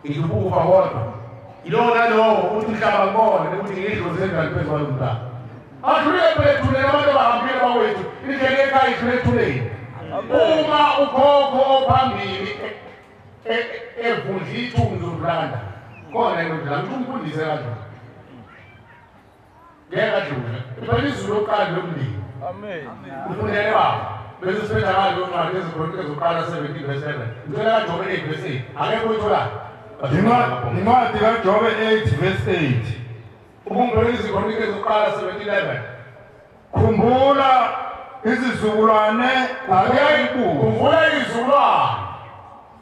ngikufa kodwa ilona lowo uthi umhlaba kubona ukuthi ngidlozi endali phezu kwalo mntana. Adlule phela ethuneni abantu abahambile bakwethu, indlela ekhaya idlule ethuneni. Uma ukhokho ophambili evundla ithunzi udlula kanjani? Khona into la umfundise kanjani? Ngeke adlule. Phela izulu lokuqala lomndeni. Amen. Ufundele baba. Bese siphetha ngalo ncwadi eziKronike zokuqala 17 verse 7. Ngicela kaJobe 8 verse 8. Akekho uyithola. Incwadi kaJobe 8 verse 8. Ubungibona iziKronike zokuqala 17:11. Khumbula izizukulwane khumbula izizukulwane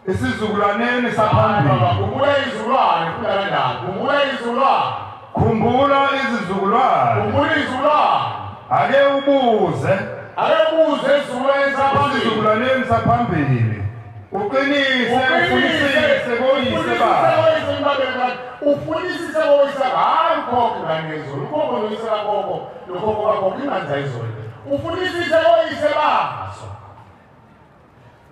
isizukulwaneni saphambili. Khumbula izizukulwane funda kanjani? Khumbula izizukulwane. Khumbula izizukulwane. Khumbula izizukulwane. Ake ubuze. Ake ubuze isizukulwaneni saphambili. Isizukulwaneni saphambili. Uqinise ufunisise koyise baba. Ufunisise koyise hayi ukhokho ngane izulu. Ukhokho noyise kakhokho nokhokho kakhokho ingane zayizolo. Ufunisise koyise bazo.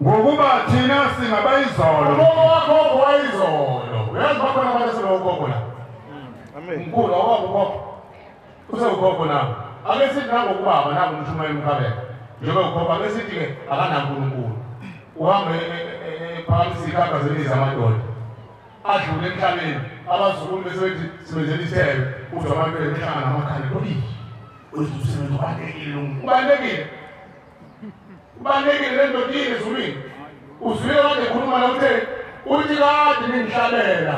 Ngokuba thina singabayizolo. Ukhokho wakhokho wayizolo. Uyazi bakhona abantu asebewokhokho la. Amen. Mkhulu awabo ukhokho. Usewukhokho nawe. Ake sithi nangokubaba nangumshumayeli umkhabela. Njengoba ukhokho ake sithi-ke akanaNkulunkulu. Uhambe ephakamisa ikhakha zemizi amadoda. Adlule emhlabeni. Abazukulu bese bethi sibenzela isithebe. Uzwa abantu behlangana namakhanda. Uthi umsebenzi ubalulekile. Ubalulekile. Ubalulekile le ndoda yini ezulwini. Uzwile kade ekhuluma la uthe uthi kade ningihlabela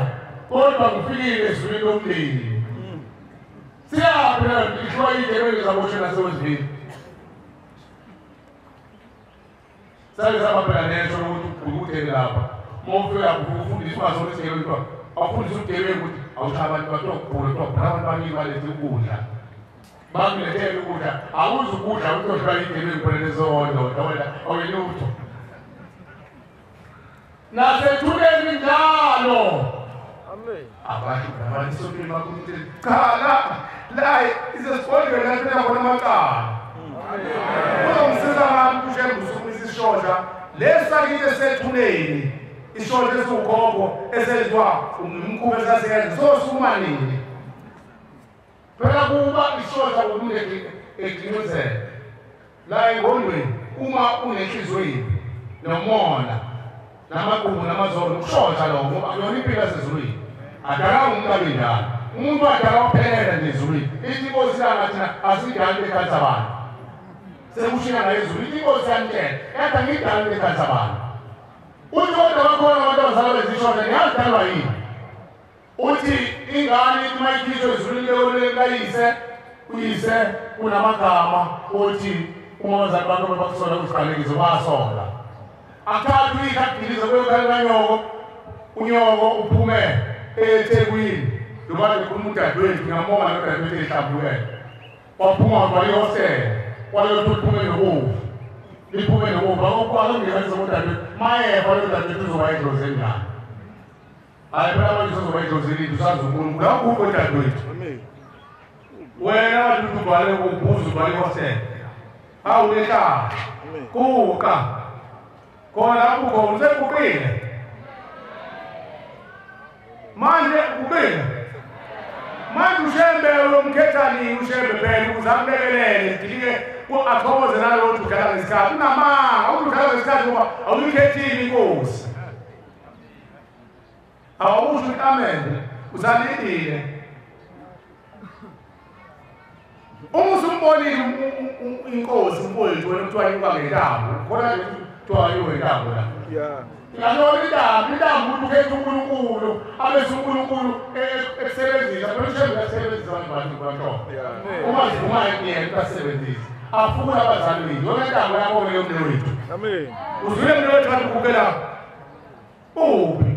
kodwa ngifikile ezulwini lomndeni. Siyaphi la ngisho iy'gebengu zaboshwe nasewezivini. Sake saba phela nesho lokuthi utheni lapha. Uma ufika ufundisa ungazona isigebengu kuthiwa awufundisa ubugebengu ukuthi awushaya abantu bathiwa kugula kuthiwa phela abantu baningi balethe ukudla. Bakulethele ukudla awuzi ukudla utohlwa igebengu phela lezondoda wena awuyilutho. Nasethuleni njalo. Amen. Abantu abantu sontweni bakuthi cha la isesigodlweni la khona amacala. Uzomsiza ngami uShembe usukumisa isishosha lesakithi esethuneni isishosha esiwukhokho esenziwa umkhuba esasenza sosukuma nini? Phela kuba isishosha umuntu eqinisele la engqondweni uma unenhliziyo yimbi nomona namagugu namazolo ukushosha lokho ngoba akuyona impilo yasezulwini. Adala umuntu abe njalo. Umuntu adala waphelela nje ezulwini. Ithi inkosi langa thina asidali bekhathi abantu. Sekushina ngezulu ithi inkosi yamtshela yathi angidali bekhathi abantu. Uthi kodwa bakhona abantu abazalwa bezishosha niyazidalwa yini? Uthi ingane ithi uma ikhishwa ezulwini kayise uyise unamagama uthi uma abazali bakho bebakusola uziqalekiso basola. Athathu ikadilize kuyokhala kanyoko unyoko uphume eThekwini. Njengoba ngikhuluma udadewethu ngiyambonga nodadewethu ehlambulukele. Waphuma wagcwala ihostela walokuthi uphume nobovu. Liphume nobovu akukwazi udadewethu mayefa lo dadewethu uzoba idlozi enjani. Hayi phela manje uzoba idlozi elini usazi uNkulunkulu awukho udadewethu. Wena wathi ubhale ubuza ubhale ihostela. Awunehlala. Kuka. Khona ukhona usekuqile. Manje uqile. Manje uShembe uyomkhetha nini uShembe phela ukuze amlekelele dilike athokoze nalowo ukuthi udlala ngesikhathi. Unamanga ukuthi udlala ngesikhathi ngoba awuyikhethile inkosi. Awusho ukuthi amen usalindile. Uma usumbonile inkosi mfowethu wena kuthiwa inyuka ngentambo khona kuthiwa yiwe intambo la. Yeah. Yalona intambo ukuthi ukhethe uNkulunkulu abese uNkulunkulu ekusebenzisa phela uShembe uyasebenzisa abantu bantu Yeah. Uma sivuma yena uyasebenzisa. Afuna abazali bethu. Yona intambo yakho leyo mnewethu. Amen. Uzwile mnewethu kanti ukukela uphi?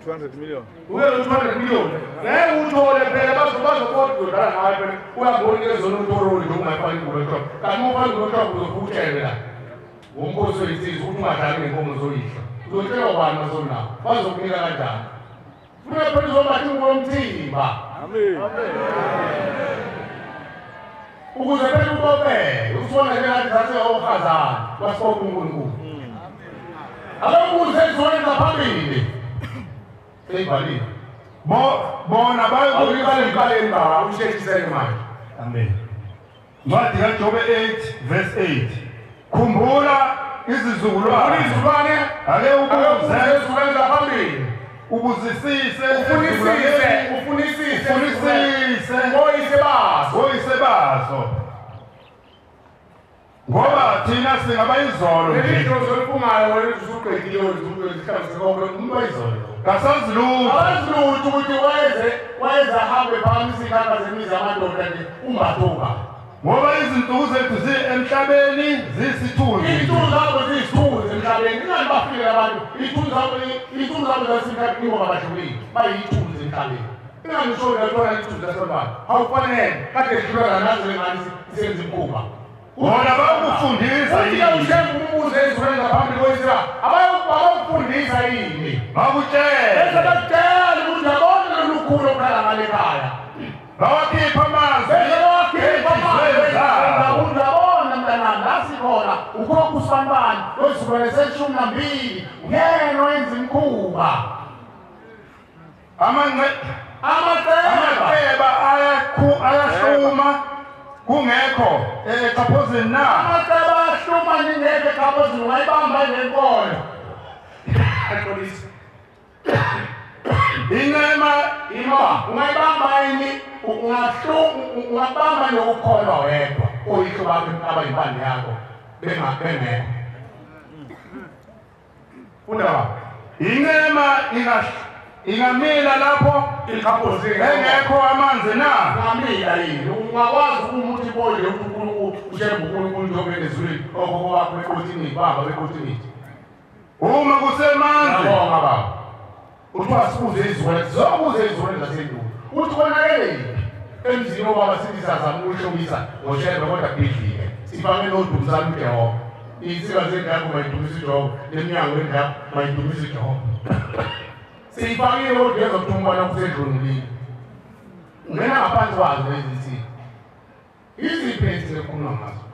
200 million. Uye 200 million. Ngeke uthole phela bazobona udlala ngawe phela uyabona ezona utoroli nje ungayifaki ingubo ehloko. Kanti uma ufaka ingubo ehloko uzofika la. Ngomkhosi wensizwa ukuthi ungadlali ngenkomo zoyihlo. Uzotshelwa ubani masonawo? Bazokunika kanjani? Funa phela uzombatha ingubo yomthimba. Amen. Ukuze phela ubobeke usibona njengathi sase ohazana wasibopha uNkulunkulu. Abakuze izona zaphambili. Seyibhalile. Bona bayokubala emqaleni baba usheshisele manje. Amen. Incwadi kaJobe 8 verse 8. Khumbula izizukulwane. Izizukulwane. Ake ubuze izizukulwane zaphambili. Ubuzisise, ufunisise, ufunisise oyise bazo, oyise bazo. Ngoba thina singabayizolo nje. Leli dlozi oliphungayo wena usuqedile uzihlangise konke umuntu wayizolo. Kasazi lutho. Awazi lutho ukuthi wayeze ahambe phambi izikhakha zemizi yamadoda nje umbathuka. Ngoba izinsuku zethu emhlabeni ziyisithunzi. Iy'nsuku zabo ziyisithunzi emhlabeni. Ingani bafike abantu, iy'nsuku zabo zasemhlabeni ngoba badlulile. Bayiy'thunzi emhlabeni. Ingani usho uyathola ithunzi lasemhlabeni. Awufanele, kade sidlula nazo lengane isenza imikhuba. Bona bayakufundisa yini? Uthi uShembe umbuze ezweni ngaphambili koyisira, abayokufundisa yini? Bakutshele. Bese bakutshela ukuthi yabona lolu khulu okukhala ngale ekhaya. Bawakhipha amanzi. Bese bawakhipha amanzi. Uyabona mntanami, la sikhona ukhokha usibanibani wesizukulwane se-12 uyena owenza imikhuba. Amaceba ayahluma kungekho eqhaphozini na? Amaceba ayahluma ningekho eqhaphozini, ungayibamba ngenkolo. Inema ima ungayibamba yini? Ungabamba nokukholwa wedwa oyihlo bakho abayimpande yakho bengekho. Funda baba. Inema ingamila lapho engekho amanzi na? Ingamila yini? Ungakwazi umuthi boye uNkulunkulu uShembe uNkulunkulu njengoba enezulwini okhokho bakho beqothini baba beqothini. Uma kusemanzi. Ngiyabonga baba. Uthi wasibuze izizukulwane, sizobuza izizukulwane zasendulo. Uthi konakele yiphi? Emzini obaba sithi sazama ukuhlomisa ngoShembe kodwa kubhidlike. Sifake nodumisana uJehova. Iy'nsika zendlu yakho mayidumise uJehova, neminyango yendlu yakho mayidumise uJehova. Siyifakile kodwa uyezwa kuthiwa umntwana usendlini. Ungena ngaphansi kwazo lezi nsika. Iziphi lezi ekukhulunywa ngazo?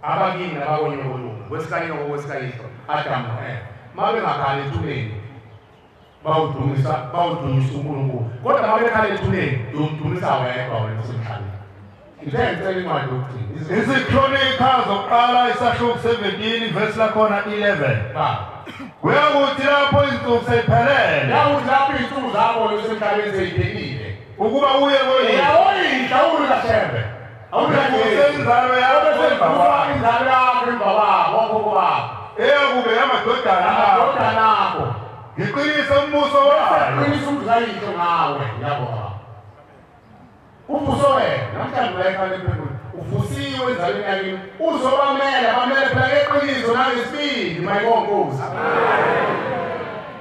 Abakini nabakonyokolume, kwesikanyoko kwesikayihlo, Adamu no-Eva. Uma bengakhala ethuneni, bawudumisa uNkulunkulu. Kodwa uma bekhala ethuneni, uyomdumisa wedwa wena osemhlabeni. Ngithe ngicela incwadi yokugcina. Izikronika zokuqala isahluko 17 verse lakhona 11. Kuyakuthi lapho izinsuku seyiphelele. Kuyakuthi lapho izinsuku zakho osemhlabeni seyiphelile. Ukuba uye koyihlo. Uyawoyihla uLukaShembe. Awuze inzalo yakho emva kwakho. Inzalo yakho emva kwakho okhokho bakho. Eyakube yamadodana akho. Ngiqinise umbuso wayo. Ngiqinise umbuso wayihlo ngawe. Ngiyabonga. Umbuso wena namhlanje uyayikhale emphefumulweni. Uvusiwe enzalweni yakini. Uzobamela, bamele phela ngeqiniso nangesibindi mayibonga Nkosi.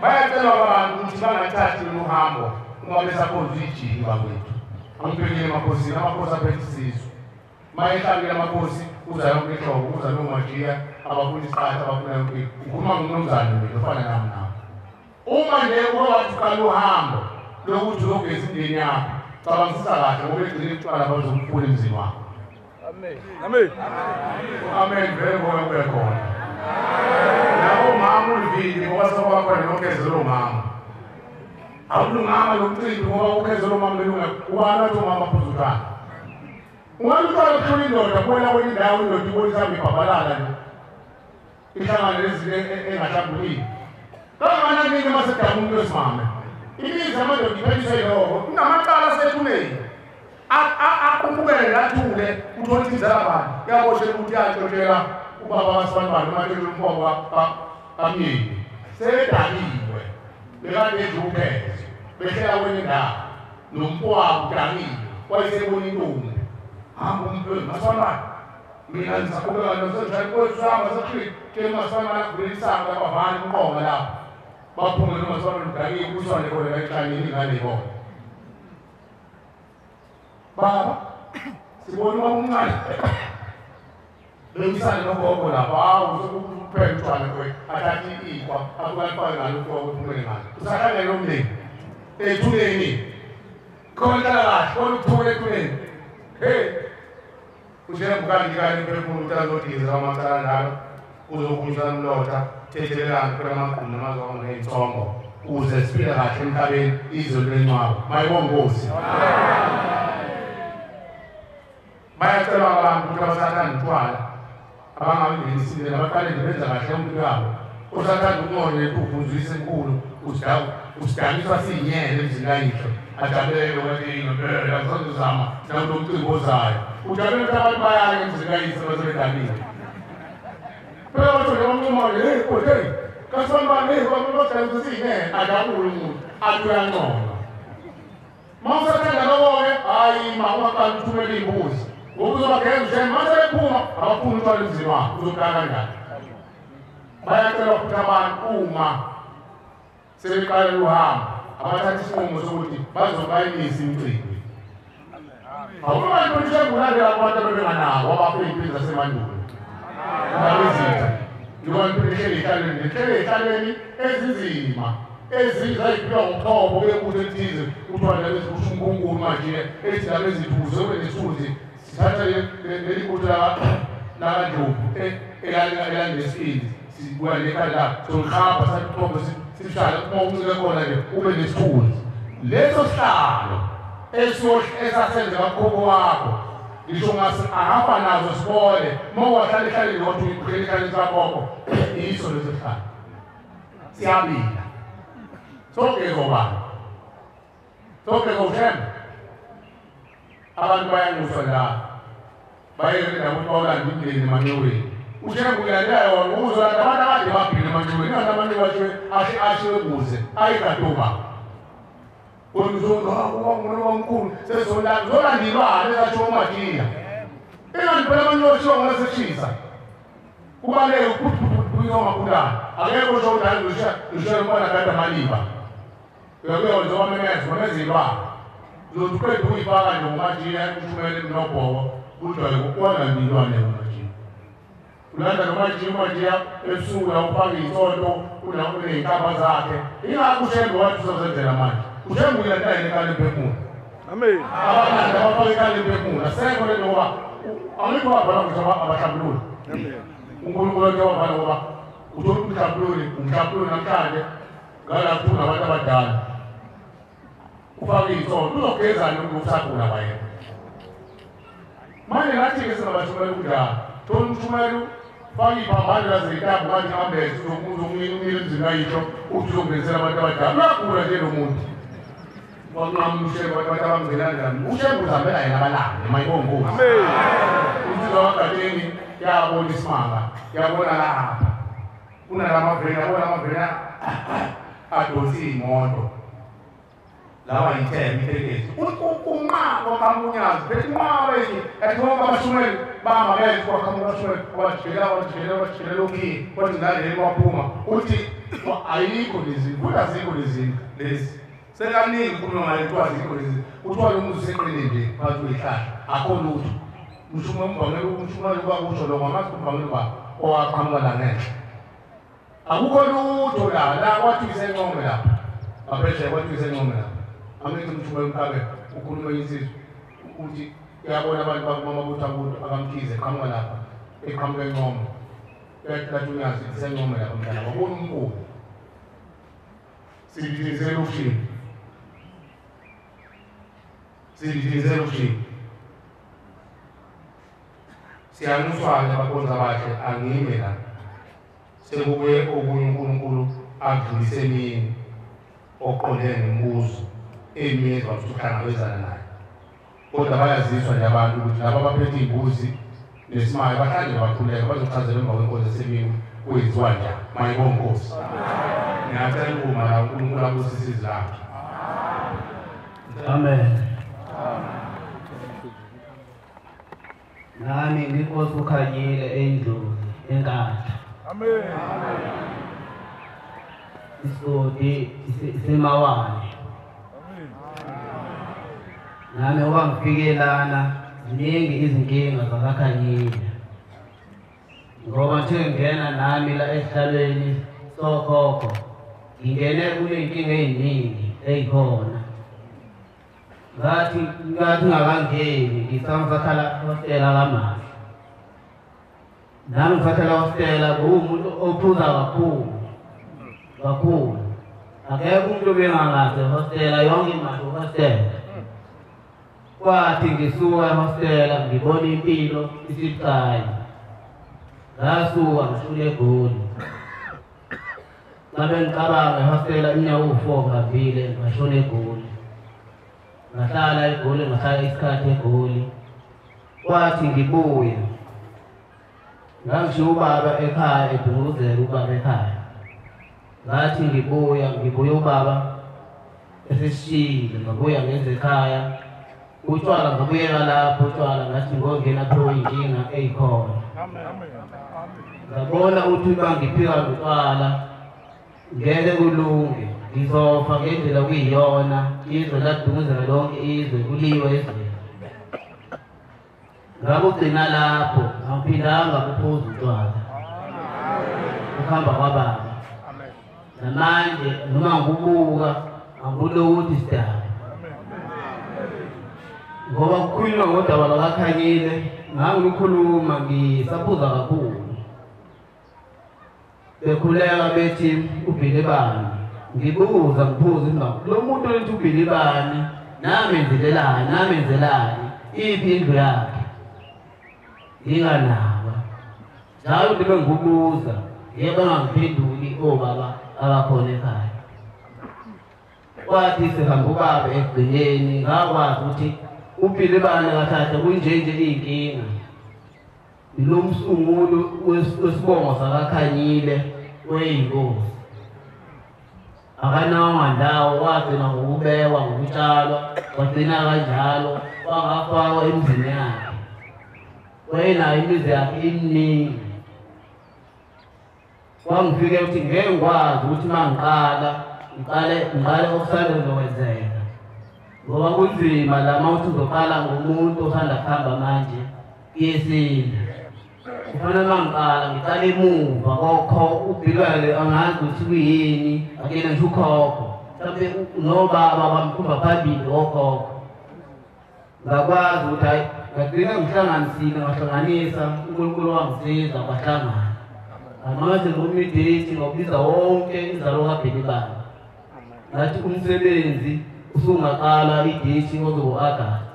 Bayacelwa abantu ukuthi bangathathi lolu hambo uma besakhonza ijini bakwethu. Angibhekile emakhosini, amakhosi aphethe isizwe. Mayehlangile amakhosi, uza yonke inhlobo, uza nomajiya, abafuna isiqatha, abafuna yonke into. Ukhuluma ngomnumzane mina ofana nami nawe. Uma nje uke wathi uqala uhambo lokuthi uzogeza imindeni yakho, cabangisisa kahle ngoba ekugcineni utshwala bazokufuna emzini wakho. Amen. Amen. Amen. Vele ngoba kube khona. Nabomama ulivili ngoba sekubakhona nokhezo lomama. Awulunganga lo mcimbi ngoba ukhezo lomama belunga ubani wathi umama aphuza utshwala. Ungaluqala ukuhlula indoda kubona kwenye indawo indoda ibonisa ibhabhalala nje. Ihlangane nezinto engahlambulile. Kangakanani uma sedamu umuntu wesimame. Imizi yamadoda ipheliswe yiloko. Kunamacala asethuneni. Aqumbukele lathule uthole ukuthi inzala bani. Kuyaboshela ukuthi yantshontshelwa ubaba wasibantwana noma entshontshelwa umfowabo kamyeni. Sebedakiwe. Bekade edla ukhezo. Behlela kwenye indawo. Nomfowabo udakiwe. Wayesebona intombi. Hamba umphe masibantwana. Mina ngisaqhubeka nosenjani kwethu sihamba sekuhleli. Tshela umasibantwana akuvulele isango lapha vale umqonga lapha. Baphume noma sibantwana udakiwe kuswane khona la etshanini ingane ibona. Baba, sibona ubaba omncane. Beyisane nogogo lapha, hawu usukupheka utshwala kwe, athathe iqhwa, afike alifake ngalo umfowabo uphumele ngalo. Usahlangene nomndeni. Ethuneni. Khona inhlala kahle, khona ukuthula ethuneni. Hey. Ushembe ukanjikani umphefumulo ukuthi azodiliza amacala njalo, kuzokhulumisana umlotha, thethelelana phela amagqubu namazongo ney'nsongo, ukuze siphile kahle emhlabeni izwe lencwaba. Mayibonge Nkosi. Bayacelwa abantu ukuthi abasathanda utshwala Abangabengenisile abaqale nje benza kahle umuntu wabo. Usathanda ukunqona nempuphu uzwise enkulu usidakiswa siyinyele emzini kayihlo. Ajabulele wathi ngempela ngisazozama nakulo mcimbi ozayo. Ujabulele ukuthi abantu bayaya emzini kayise basebedakile. Phela batho nje bamncoma nje, hey kodwa hey kasibani hey babahlala siyinyele ajabule umuntu athi uyanqona. Uma usathanda lokho-ke hhayi ma ungaqali uthumele iy'mbuzi. Ngoba uzobageza nje uma sebephuma abafuni utshwala emzini wakho uzodaka kanjani. Bayacelwa futhi abantu uma sebeqale uhambo abathatha isinqumo sokuthi bazobayimisa imicimbi. Awuma nto njengokulandela kubantu abebenganako abafe iy'mpilo zasemandulo. Nabezitha. Njengoba nihleli ey'hlalweni, nihleli ey'hlalweni ezinzima. Ezinye zayiphilwa ngobuchopho bebutho elithize kuthiwa ndaba ezikusho uNkulunkulu manje ethi ndaba ezithuze ube nesithunzi sithatha leli butho lakaNdlovu elalinesibindi sibuya lekhanda la solihamba sathi sihlale uma uncike khona nje ube nesithunzi. Leso sihlalo esasenze kakhokho wakho ngisho angafa nazo sibone uma wahlala ehlaleni wathi uyiphele ehlaleni sakhokho yiso leso sihlalo siyabila. Sonke ngobani? Sonke ngoshembe. Abantu bayanxuswa la. Bayeke ukuthi bawulanda imindeni emanxiweni. Ushembe ulandela yona uzolanda abantu abade baphile emanxiweni. Ingani abantu bashiwe ashiwe kuze ayikade ubaba. Kodwa uzonga omkhulu sezolanda uzolanda ilwane esashiwo uMatiya. Ingani phela abantu bashiwa ngaseshisa. Kubaleke ukuphuthuphuthu ongakhulana. Akekho osho ukuthi hayi ngisho umfana kade amaliba. Uyabuya nje wamemeza wamemeza ilwane. Uzothi uqeda ukuyifaka nje ngoMatiya uthumele mnobhoko kujwaye ukubona ilwane ngoMatiya. Ulanda noMatiya uMatiya ebusuku la ufaka isonto kuney'nkamba zakhe. Ingakho uShembe wathi uzozenzela manje. UShembe uyilanda yena ekhaya lemphefumulo. Amen. Abalanda abafaka ekhaya lemphefumulo. Asekho lento ngoba angikho wabhala ngisho abahlambululi. Amen. uNkulunkulu wakhe wabhala ngoba uthola umhlambululi umhlambululi namhlanje ngalapho kunabantu abadala. Ufake isonto uzogezani umuntu usagula kwayena. Manje nathi-ke singabashumayeli kunjalo. Thola umshumayeli fake iy'phambano lazeyitambo manje ambethe uzomile emzini kayihlo uthi uzongenisela abantu abadala. Uyagula nje lo muntu. Wakunqamula uShembe abantu abamngena kanjani. UShembe uzihambela yena abalande mayibongozi. Insizwa kaGatsheni yabona isimanga yabona lapha kunalamaveni yabona amaveni adonsa iy'moto lawa yithemba itekisi unqaba kwaqhamuka phethe inqaba ethi yathi bonke abashumayeli bahamba bethi kwaqhamuka abashumayeli wajikela wajikela wajikela lokhiye kwathi naleli waphuma uthi ayikho lezi kuthi azikho lezi lezi sekaningi ukhuluma ngale kuthiwa azikho lezi kuthiwa lo muzi useqeleni nje phakathi kwey'hlahla akho lutho. Umvangeli umshumayeli kwakusho lo ngamazi umvangeli uba owaqhamuka la ngenhla. Akukho lutho la la kwathi isencome lapha. Ngaphesheya kwathi isencome lapha. Angithi umshumayeli umkabe ukhuluma insizwa uthi uyabona abantu bakumama ukuthi akuthi akamkhize eqhamuka lapha eqhamuka encome. Uyathi unyazi isencome lapha mntana wabona umkhulu. Sibidinze elokishini. Sibidinze elokishini. Siyanuswa-ke abakhonzi abahle angime la. Sekubuye okunye uNkulunkulu akudlulise emini oqondene nemibuzo eminye ezivamise ukuhlangabezana nayo. Kodwa bayaziswa nje abantu ukuthi laba abaphethe iy'mbuzi nesimayo bahlale bakhuleka bazochazela emva kwenkonzo esemini kwenziwa njani. Mayibonge Nkosi. Ngiyacela ukuma la uNkulunkulu abusise izwi lakhe. Amen. Nami nginkosi uKhanyile eNdlozi eNkandla. Amen. Isigodi iseMawane. Amen. Nami ngoba ngifike lana ziningi izinkinga zakaKhanyile. Ngoba ngithe ngingena nami la esihlalweni sokhokho ngingene kuney'nkinga ey'ningi ey'khona. Ngathi ngakangeni ngisamsathala hostela kaMahla. Nami ngisathela hostela kuwumuntu ophuza kakhulu kakhulu. Akekho umuntu obengangazi ehostela yonke imali ehostela. Kwathi ngisuka ehostela ngibona impilo isibucayi. Ngasuka ngishule eGoli. Ngabe ngicabanga ehostela iminyaka ewu-4 ngihambile ngashona eGoli. Ngahlala eGoli, ngahlala isikhathi eGoli. Kwathi ngibuya ngangishiya ubaba ekhaya edunguzela ubaba ekhaya. Ngathi ngibuya ubaba eseshiyile, ngabuya ngenza ekhaya. Utshwala ngabuyela lapho utshwala, ngathi ngongena pho inkinga eyikhona. Ngabona ukuthi uma ngiphika notshwala ngeke kulunge, ngizofa ngendlela kuyiyona, izwe ladunguzela lonke izwe, kuliwe ezweni. Ngakugcina lapho, angiphindanga kuphuza utshwala. Ukuhamba kwababa. Namanje noma ngikubuka angilokuthi sidaba. Ngoba kukhulunywa ngodaba lwakaKhanyile, ngangilukhuluma ngisaphuza kakhulu. Bekhuleka bethi uBhilibani, ngibuza ngiphuza indaba. Lo muntu othi uBhilibani namenzelelani, namenzelani, iphi indlu yakhe? Nginganakwa. Njalo ngibe ngikubuza, yebo bangangiphenduli obaba abakhona ekhaya. Kwathi sihamba ubaba ekugcineni, ngakwazi ukuthi uBhilibani kathatha kunjenje iy'nkinga. Lo msunguli wesibongo sakaKhanyile weyinkosi. Akanawanga ndawo, wagcina ngokubekwa, ngokutshalwa, wagcina kanjalo, wangafakwa emzini yakhe. Wayenayo imizi yakhe iminingi. Kwangifike ukuthi ngeke ngikwazi ukuthi uma ngiqala ngiqale okusanda kuzokwenzeka. Ngoba kunzima la uma uthi uzoqala ngomuntu osanda kuhamba manje kuyesinda. Kufanele uma ngiqala ngiqale emuva kokho uBhilwane angazi ukuthi kuyini, akuyena nje ukhokho. Mhlawumbe nobaba bamkhumba phambili okhokho. Ngakwazi ukuthi hhayi ngagcina ngihlanganisile, ngahlanganisa, uNkulunkulu wangisiza kwahlangana. Ngamase ngomidate ngokubiza wonke inzalo kaBhilibani. Ngathi umsebenzi usungaqala idate ozobu-Agasti.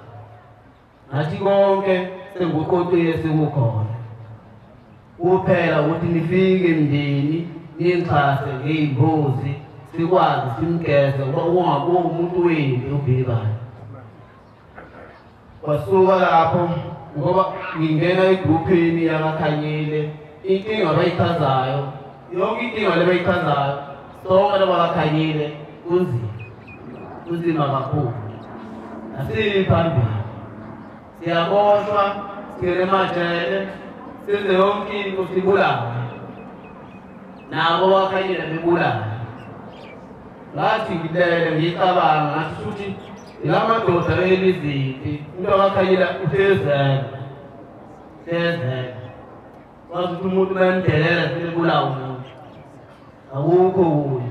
Ngathi konke senguqoqile sekukhona. Kuphela ukuthi nifike mndeni ningixhase ngey'mbuzi sikwazi simgeze ngoba ungabuki umuntu wempi uBhilibani. Kwasuka lapho ngoba ngingena egruphini yakaKhanyile, inkinga abayichazayo, yonke inkinga le bayichazayo, sonke labakaKhanyile kunzima, kunzima kakhulu. Asiyi phambili, siyaboshwa, singene emajele, senze yonke into sibulawe. Nabo bakaKhanyile bebulawe. Ngathi ngilele ngicabanga ngathi futhi la madoda elizimpi, umuntu akaKhanyile uhlezela, uhlezela. Wazi ukuthi umuntu bayamdelela sebebulawa umuntu. Akukho kuye.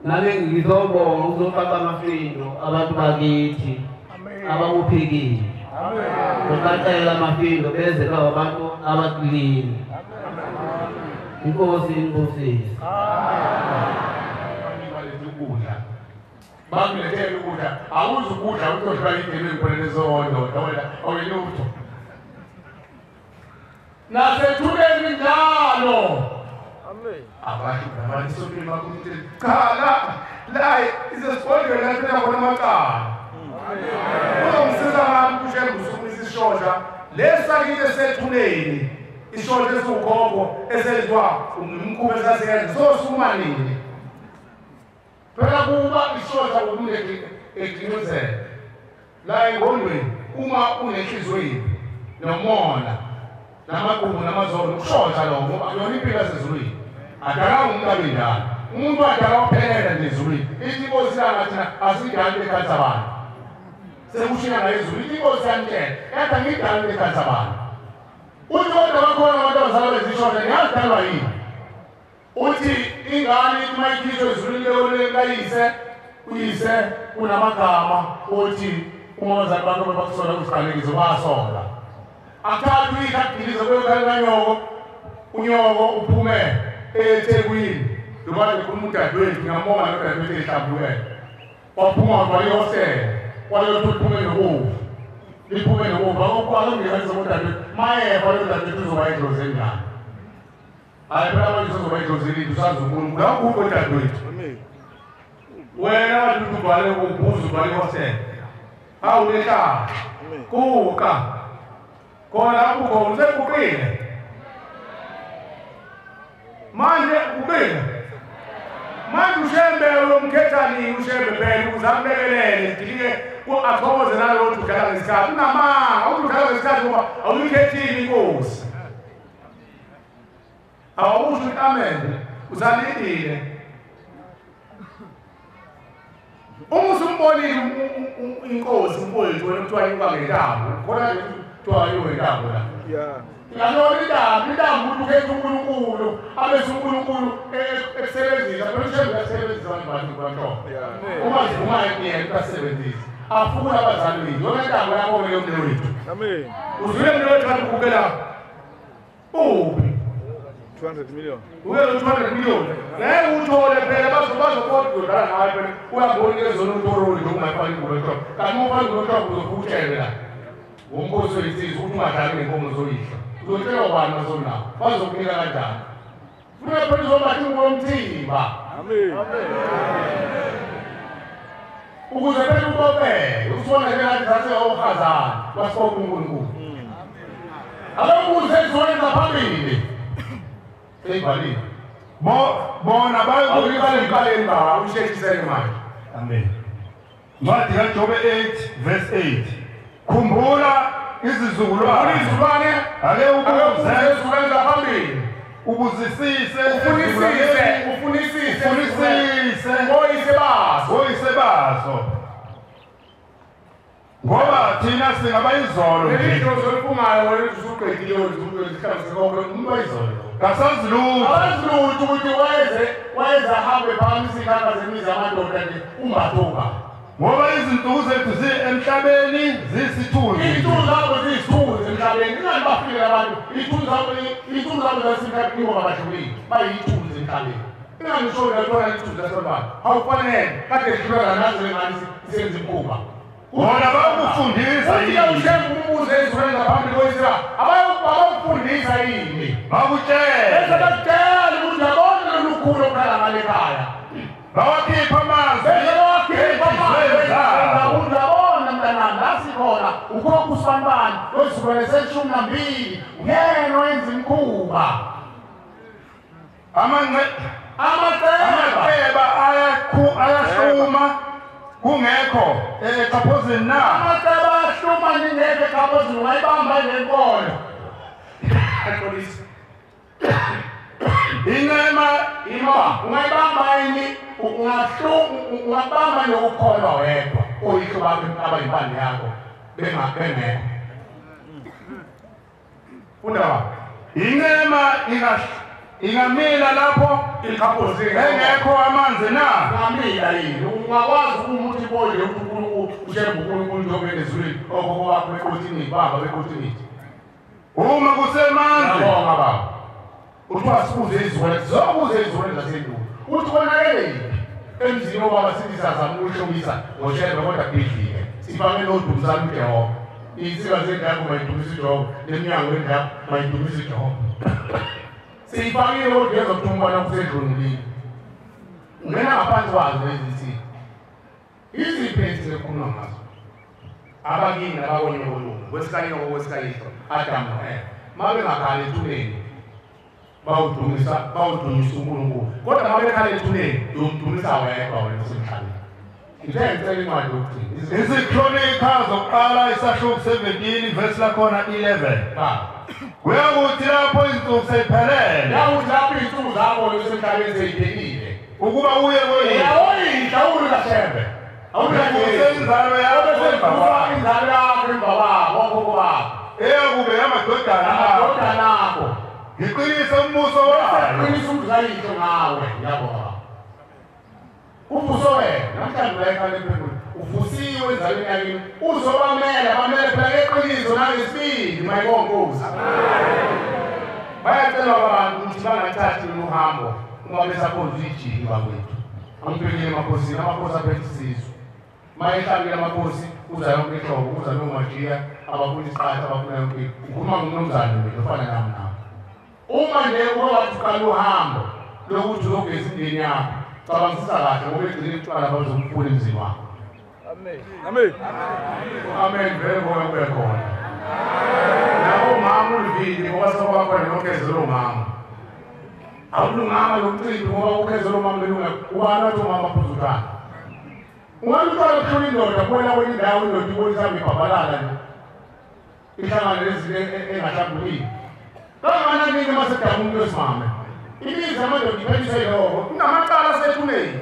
Nami ngizobonga ukuzofaka amafindo abantu bakithi abakuphikile. Kuqaqela amafindo beze babe abantu abaklini. Inkosi inibusise. Bakulethele ukudla, awuzi ukudla utohlwa indebe engiphelele ndoda wena awuyilutho. Nasethuleni njalo. Abantu abathi makuthi cha la la isesigodlweni lapho khona amacala. Uzomsiza ngami uShembe usukumisa isishosha lesakithi esethuleni isishosha esiwukhokho esenziwa umkhuba esasiyenza sosukuma nini? Phela kuba isishosha umuntu egcinuzela la engqondweni uma unenhliziyo nomona namagugu namazolo ukushosha lokho ngoba akuyona impilo yasezulwini. Adala umuntu abe njalo. Umuntu adala uphelela nje ezulwini. Ithi inkosi yanga thina asidali ekhathi abantu. Sekushiya ngezulu. Ithi inkosi yamtshela yathi angidali ekhathi abantu. Uthi kodwa bakhona abantu abazalwa bezishosha ngiyazidalwa yini? Uthi ingane ithi mayikhishwe ezulwini leyo uyise unamagama uthi uma abazali bakho bebakusola uziqalekiso bayasola. Akuthathwe ikadilize kuyokhala kanyoko, unyoko uphume eThekwini. Njengoba ngikhuluma udadewethu, ngiyambonga lo dadewethu ehlambulukele. Waphuma wagcwala ihostela, wayothuthi uphume nobovu. Liphume nokuba ukwazi ukungenisa kodadewethu. Mayefa lo dadewethu uzoba idlozi enjani? Hayi phela manje uzoba idlozi eliphi usazi uNkulunkulu. Awukho dadewethu. Wena wathi ubhale ubhuzu ubhale hostel. Hawu lehlala. Kuka. Khona lapho khona usekuqile. Manje uqile. Manje uShembe uyomkhetha nini uShembe phela ukuze amlekelele sidilike athokoze nalo ukuthi udlala ngesikhathi. Unamanga uthi udlala ngesikhathi ngoba awuyikhethile inkosi. Awusho ukuthi amen. Usalindile. Uma usumbonile inkosi mfowethu wena kuthiwa inyuka ngentambo. Khona nje kuthiwa inyuka ngentambo la. Yeah. Yalona intambo ukuthi ukhethe uNkulunkulu, abese uNkulunkulu ekusebenzisa, phela uShembe uyasebenzisa abantu bantu. Uma zivuma yena uyasebenzisa. Afuna abazali bethu. Yona intambo yakho leyo mndeni wethu. Amen. Uzwile mndeni wethu athi ukukela. Uphi? 200 million. Uye 200 million. Ngeke uthole phela bazobona udlala ngawe phela. Uyabona ezona utoroli nje ungayifaki ingubo ehloko. Kanti uma ufaka ingubo ehloko uzofutshela la. Ngomkhosi wesizwe ukuthi ungadlali ngenkomo zoyihlo. Uzotshelwa ubani masonawo? Bazokunika kanjani? Funeka phela uzombatha ingubo yomthimba. Amen. Ukuze phela ubobeke, usibona nje ngathi sase ohazana, wasibopha uNkulunkulu. Abakuze izona ngaphambili. Seyibhalile. Bona bayokubala iqaleni baba, usheshisele manje. Amen. Incwadi kaJobe 8 verse 8. Khumbula izizukulwane. Izizukulwane ake ubuze izizukulwane ngaphambili. Ubuzisise, ufunisise, ufunisise oyise bazo, oyise bazo. Ngoba thina singabayizolo nje. Leli dlozi olifungayo wena usuqedile uzihlangise konke umuntu wayizolo. Kasazi lutho. Abazi lutho ukuthi wayeze ahambe phambi izikhamba zemizi amadoda nje umbathuka. Ngoba izinsuku zethu emhlabeni ziyisithunzi. Iy'nsuku zabo ziyisithunzi emhlabeni. Ingani bafikele abantu. Iy'nsuku zabo zasemhlabeni ngoba badlulile. Bayiyithunzi emhlabeni. Ingani usho uyathola ithunzi lasemhlabeni. Awufanele. Kade sidlula nazo lengane isenza imikhuba. Bona bayokufundisa yini? Uthi uShembe umbuze ezweni ngaphambi koIsrael. Abayokufundisa yini? Bakutshele. Bese bakutshela ukuthi yabona lolu khulu okhala ngale ekhaya. Bawakhipha amanzi. Bese bawakhipha amanzi. Uyabona mntanami la sikhona ukhokha usibanibani wesizukulwane se-12 uyena owenza imikhuba. Amaceba ayahluma kungekho eqhaphozini na. Amaceba ahluma ningekho eqhaphozini ungayibamba ngenkolo. Axolisa. Inema ima ungayibamba yini ungabamba nokukholwa wedwa oyihlo bakho abayimpande yakho bengekho. Funda baba. Inema ingamila lapho iqhaphozini engekho amanzi na. Ungamila yini? Ungakwazi umuthi boye uNkulunkulu uShembe uNkulunkulu njengoba ezulwini okhokho bakho bekotini baba bekotini. Uma kusemanzi. Ngiyabonga baba. Uthi wasibuze izizukulwane, sizobuza izizukulwane zasendulo. Uthi konakele yiphi? Emzini obaba sithi sazama ukuhlomisa ngoShembe kodwa kubhidlike. Sifake nodumisana uJehova. Iy'nsika zendlu yakho mayidumise uJehova, neminyango yendlu yakho mayidumise uJehova. Siyifakile kodwa uyezwa kuthiwa umntwana usendlonulile. Ungena ngaphansi kwazo lezi nsika. Iziphi lezi ekhulunywa ngazo? Abakini nabakonyokolume, kwesikanyoko kwesikayihlo, Adamu no-Eva. Uma bengakhali ethuneni, bawudumisa uNkulunkulu. Kodwa uma bekhala ethuneni, uyomdumisa wedwa wena osemhlabeni. Ngithe ngicela incwadi yokugcina. Izikronika zokuqala isahluko 17 verse lakhona 11. Baba. Kuyakuthi lapho izinsuku seyiphelele. Kuyakuthi lapho izinsuku zakho osemhlabeni seyiphelile. Ukuba uye koyihlo. Uyakoyihlo awukaShembe. AwukaShembe inzalo yakho emva kwakho. Inzalo yakho emva kwakho okhokho bakho. Eyakube yamadodana akho. Ngiqinise umbuso wayo. Ngiqinise umbuso wayihlo ngawe. Ngiyabonga. Uvuso wena namhlanje uyayikhala empendulweni. Uvusiwe enzalweni yakini. Uzobamela, bamele phela ngeqiniso nangesibindi mayibongozi. Bayacelwa abantu ukuthi bangathathi uhambo uma besakhonza ijini bakwethu. Angibhekile emakhosini, amakhosi aphethe isizwe. Mayehlabile amakhosi, uza yonke inhlobo, uza nomajiya, abafuna isikhathi abafuna yonke into. Ngikhuluma ngomnumzane mina ofana nami nawe. Uma nje uke uqala uhambo lokuthi uzogeza imindeni yakho, cabangisisa kahle ngoba egcineni utshwala bazomfuna emzini wakho. Amen. Amen. Amen vele ngoba kube khona. Nabo mama ulivili ngoba sekwakhona nokezo lomama. Awulunganga lo mcimbi ngoba ukhezo lomama belunga ubani wathi umama phuza utshwala. Ungabe utshwala kuhlula indoda kuwela kwenye indawo indoda ibona isihamba ibhabhalala nje. Ihlangane nezinto engahlambulukile. Kangakanani uma sedaba umuntu wesimame. Imizi yamadoda ipheliswe yiloko. Kunamacala asethuneni.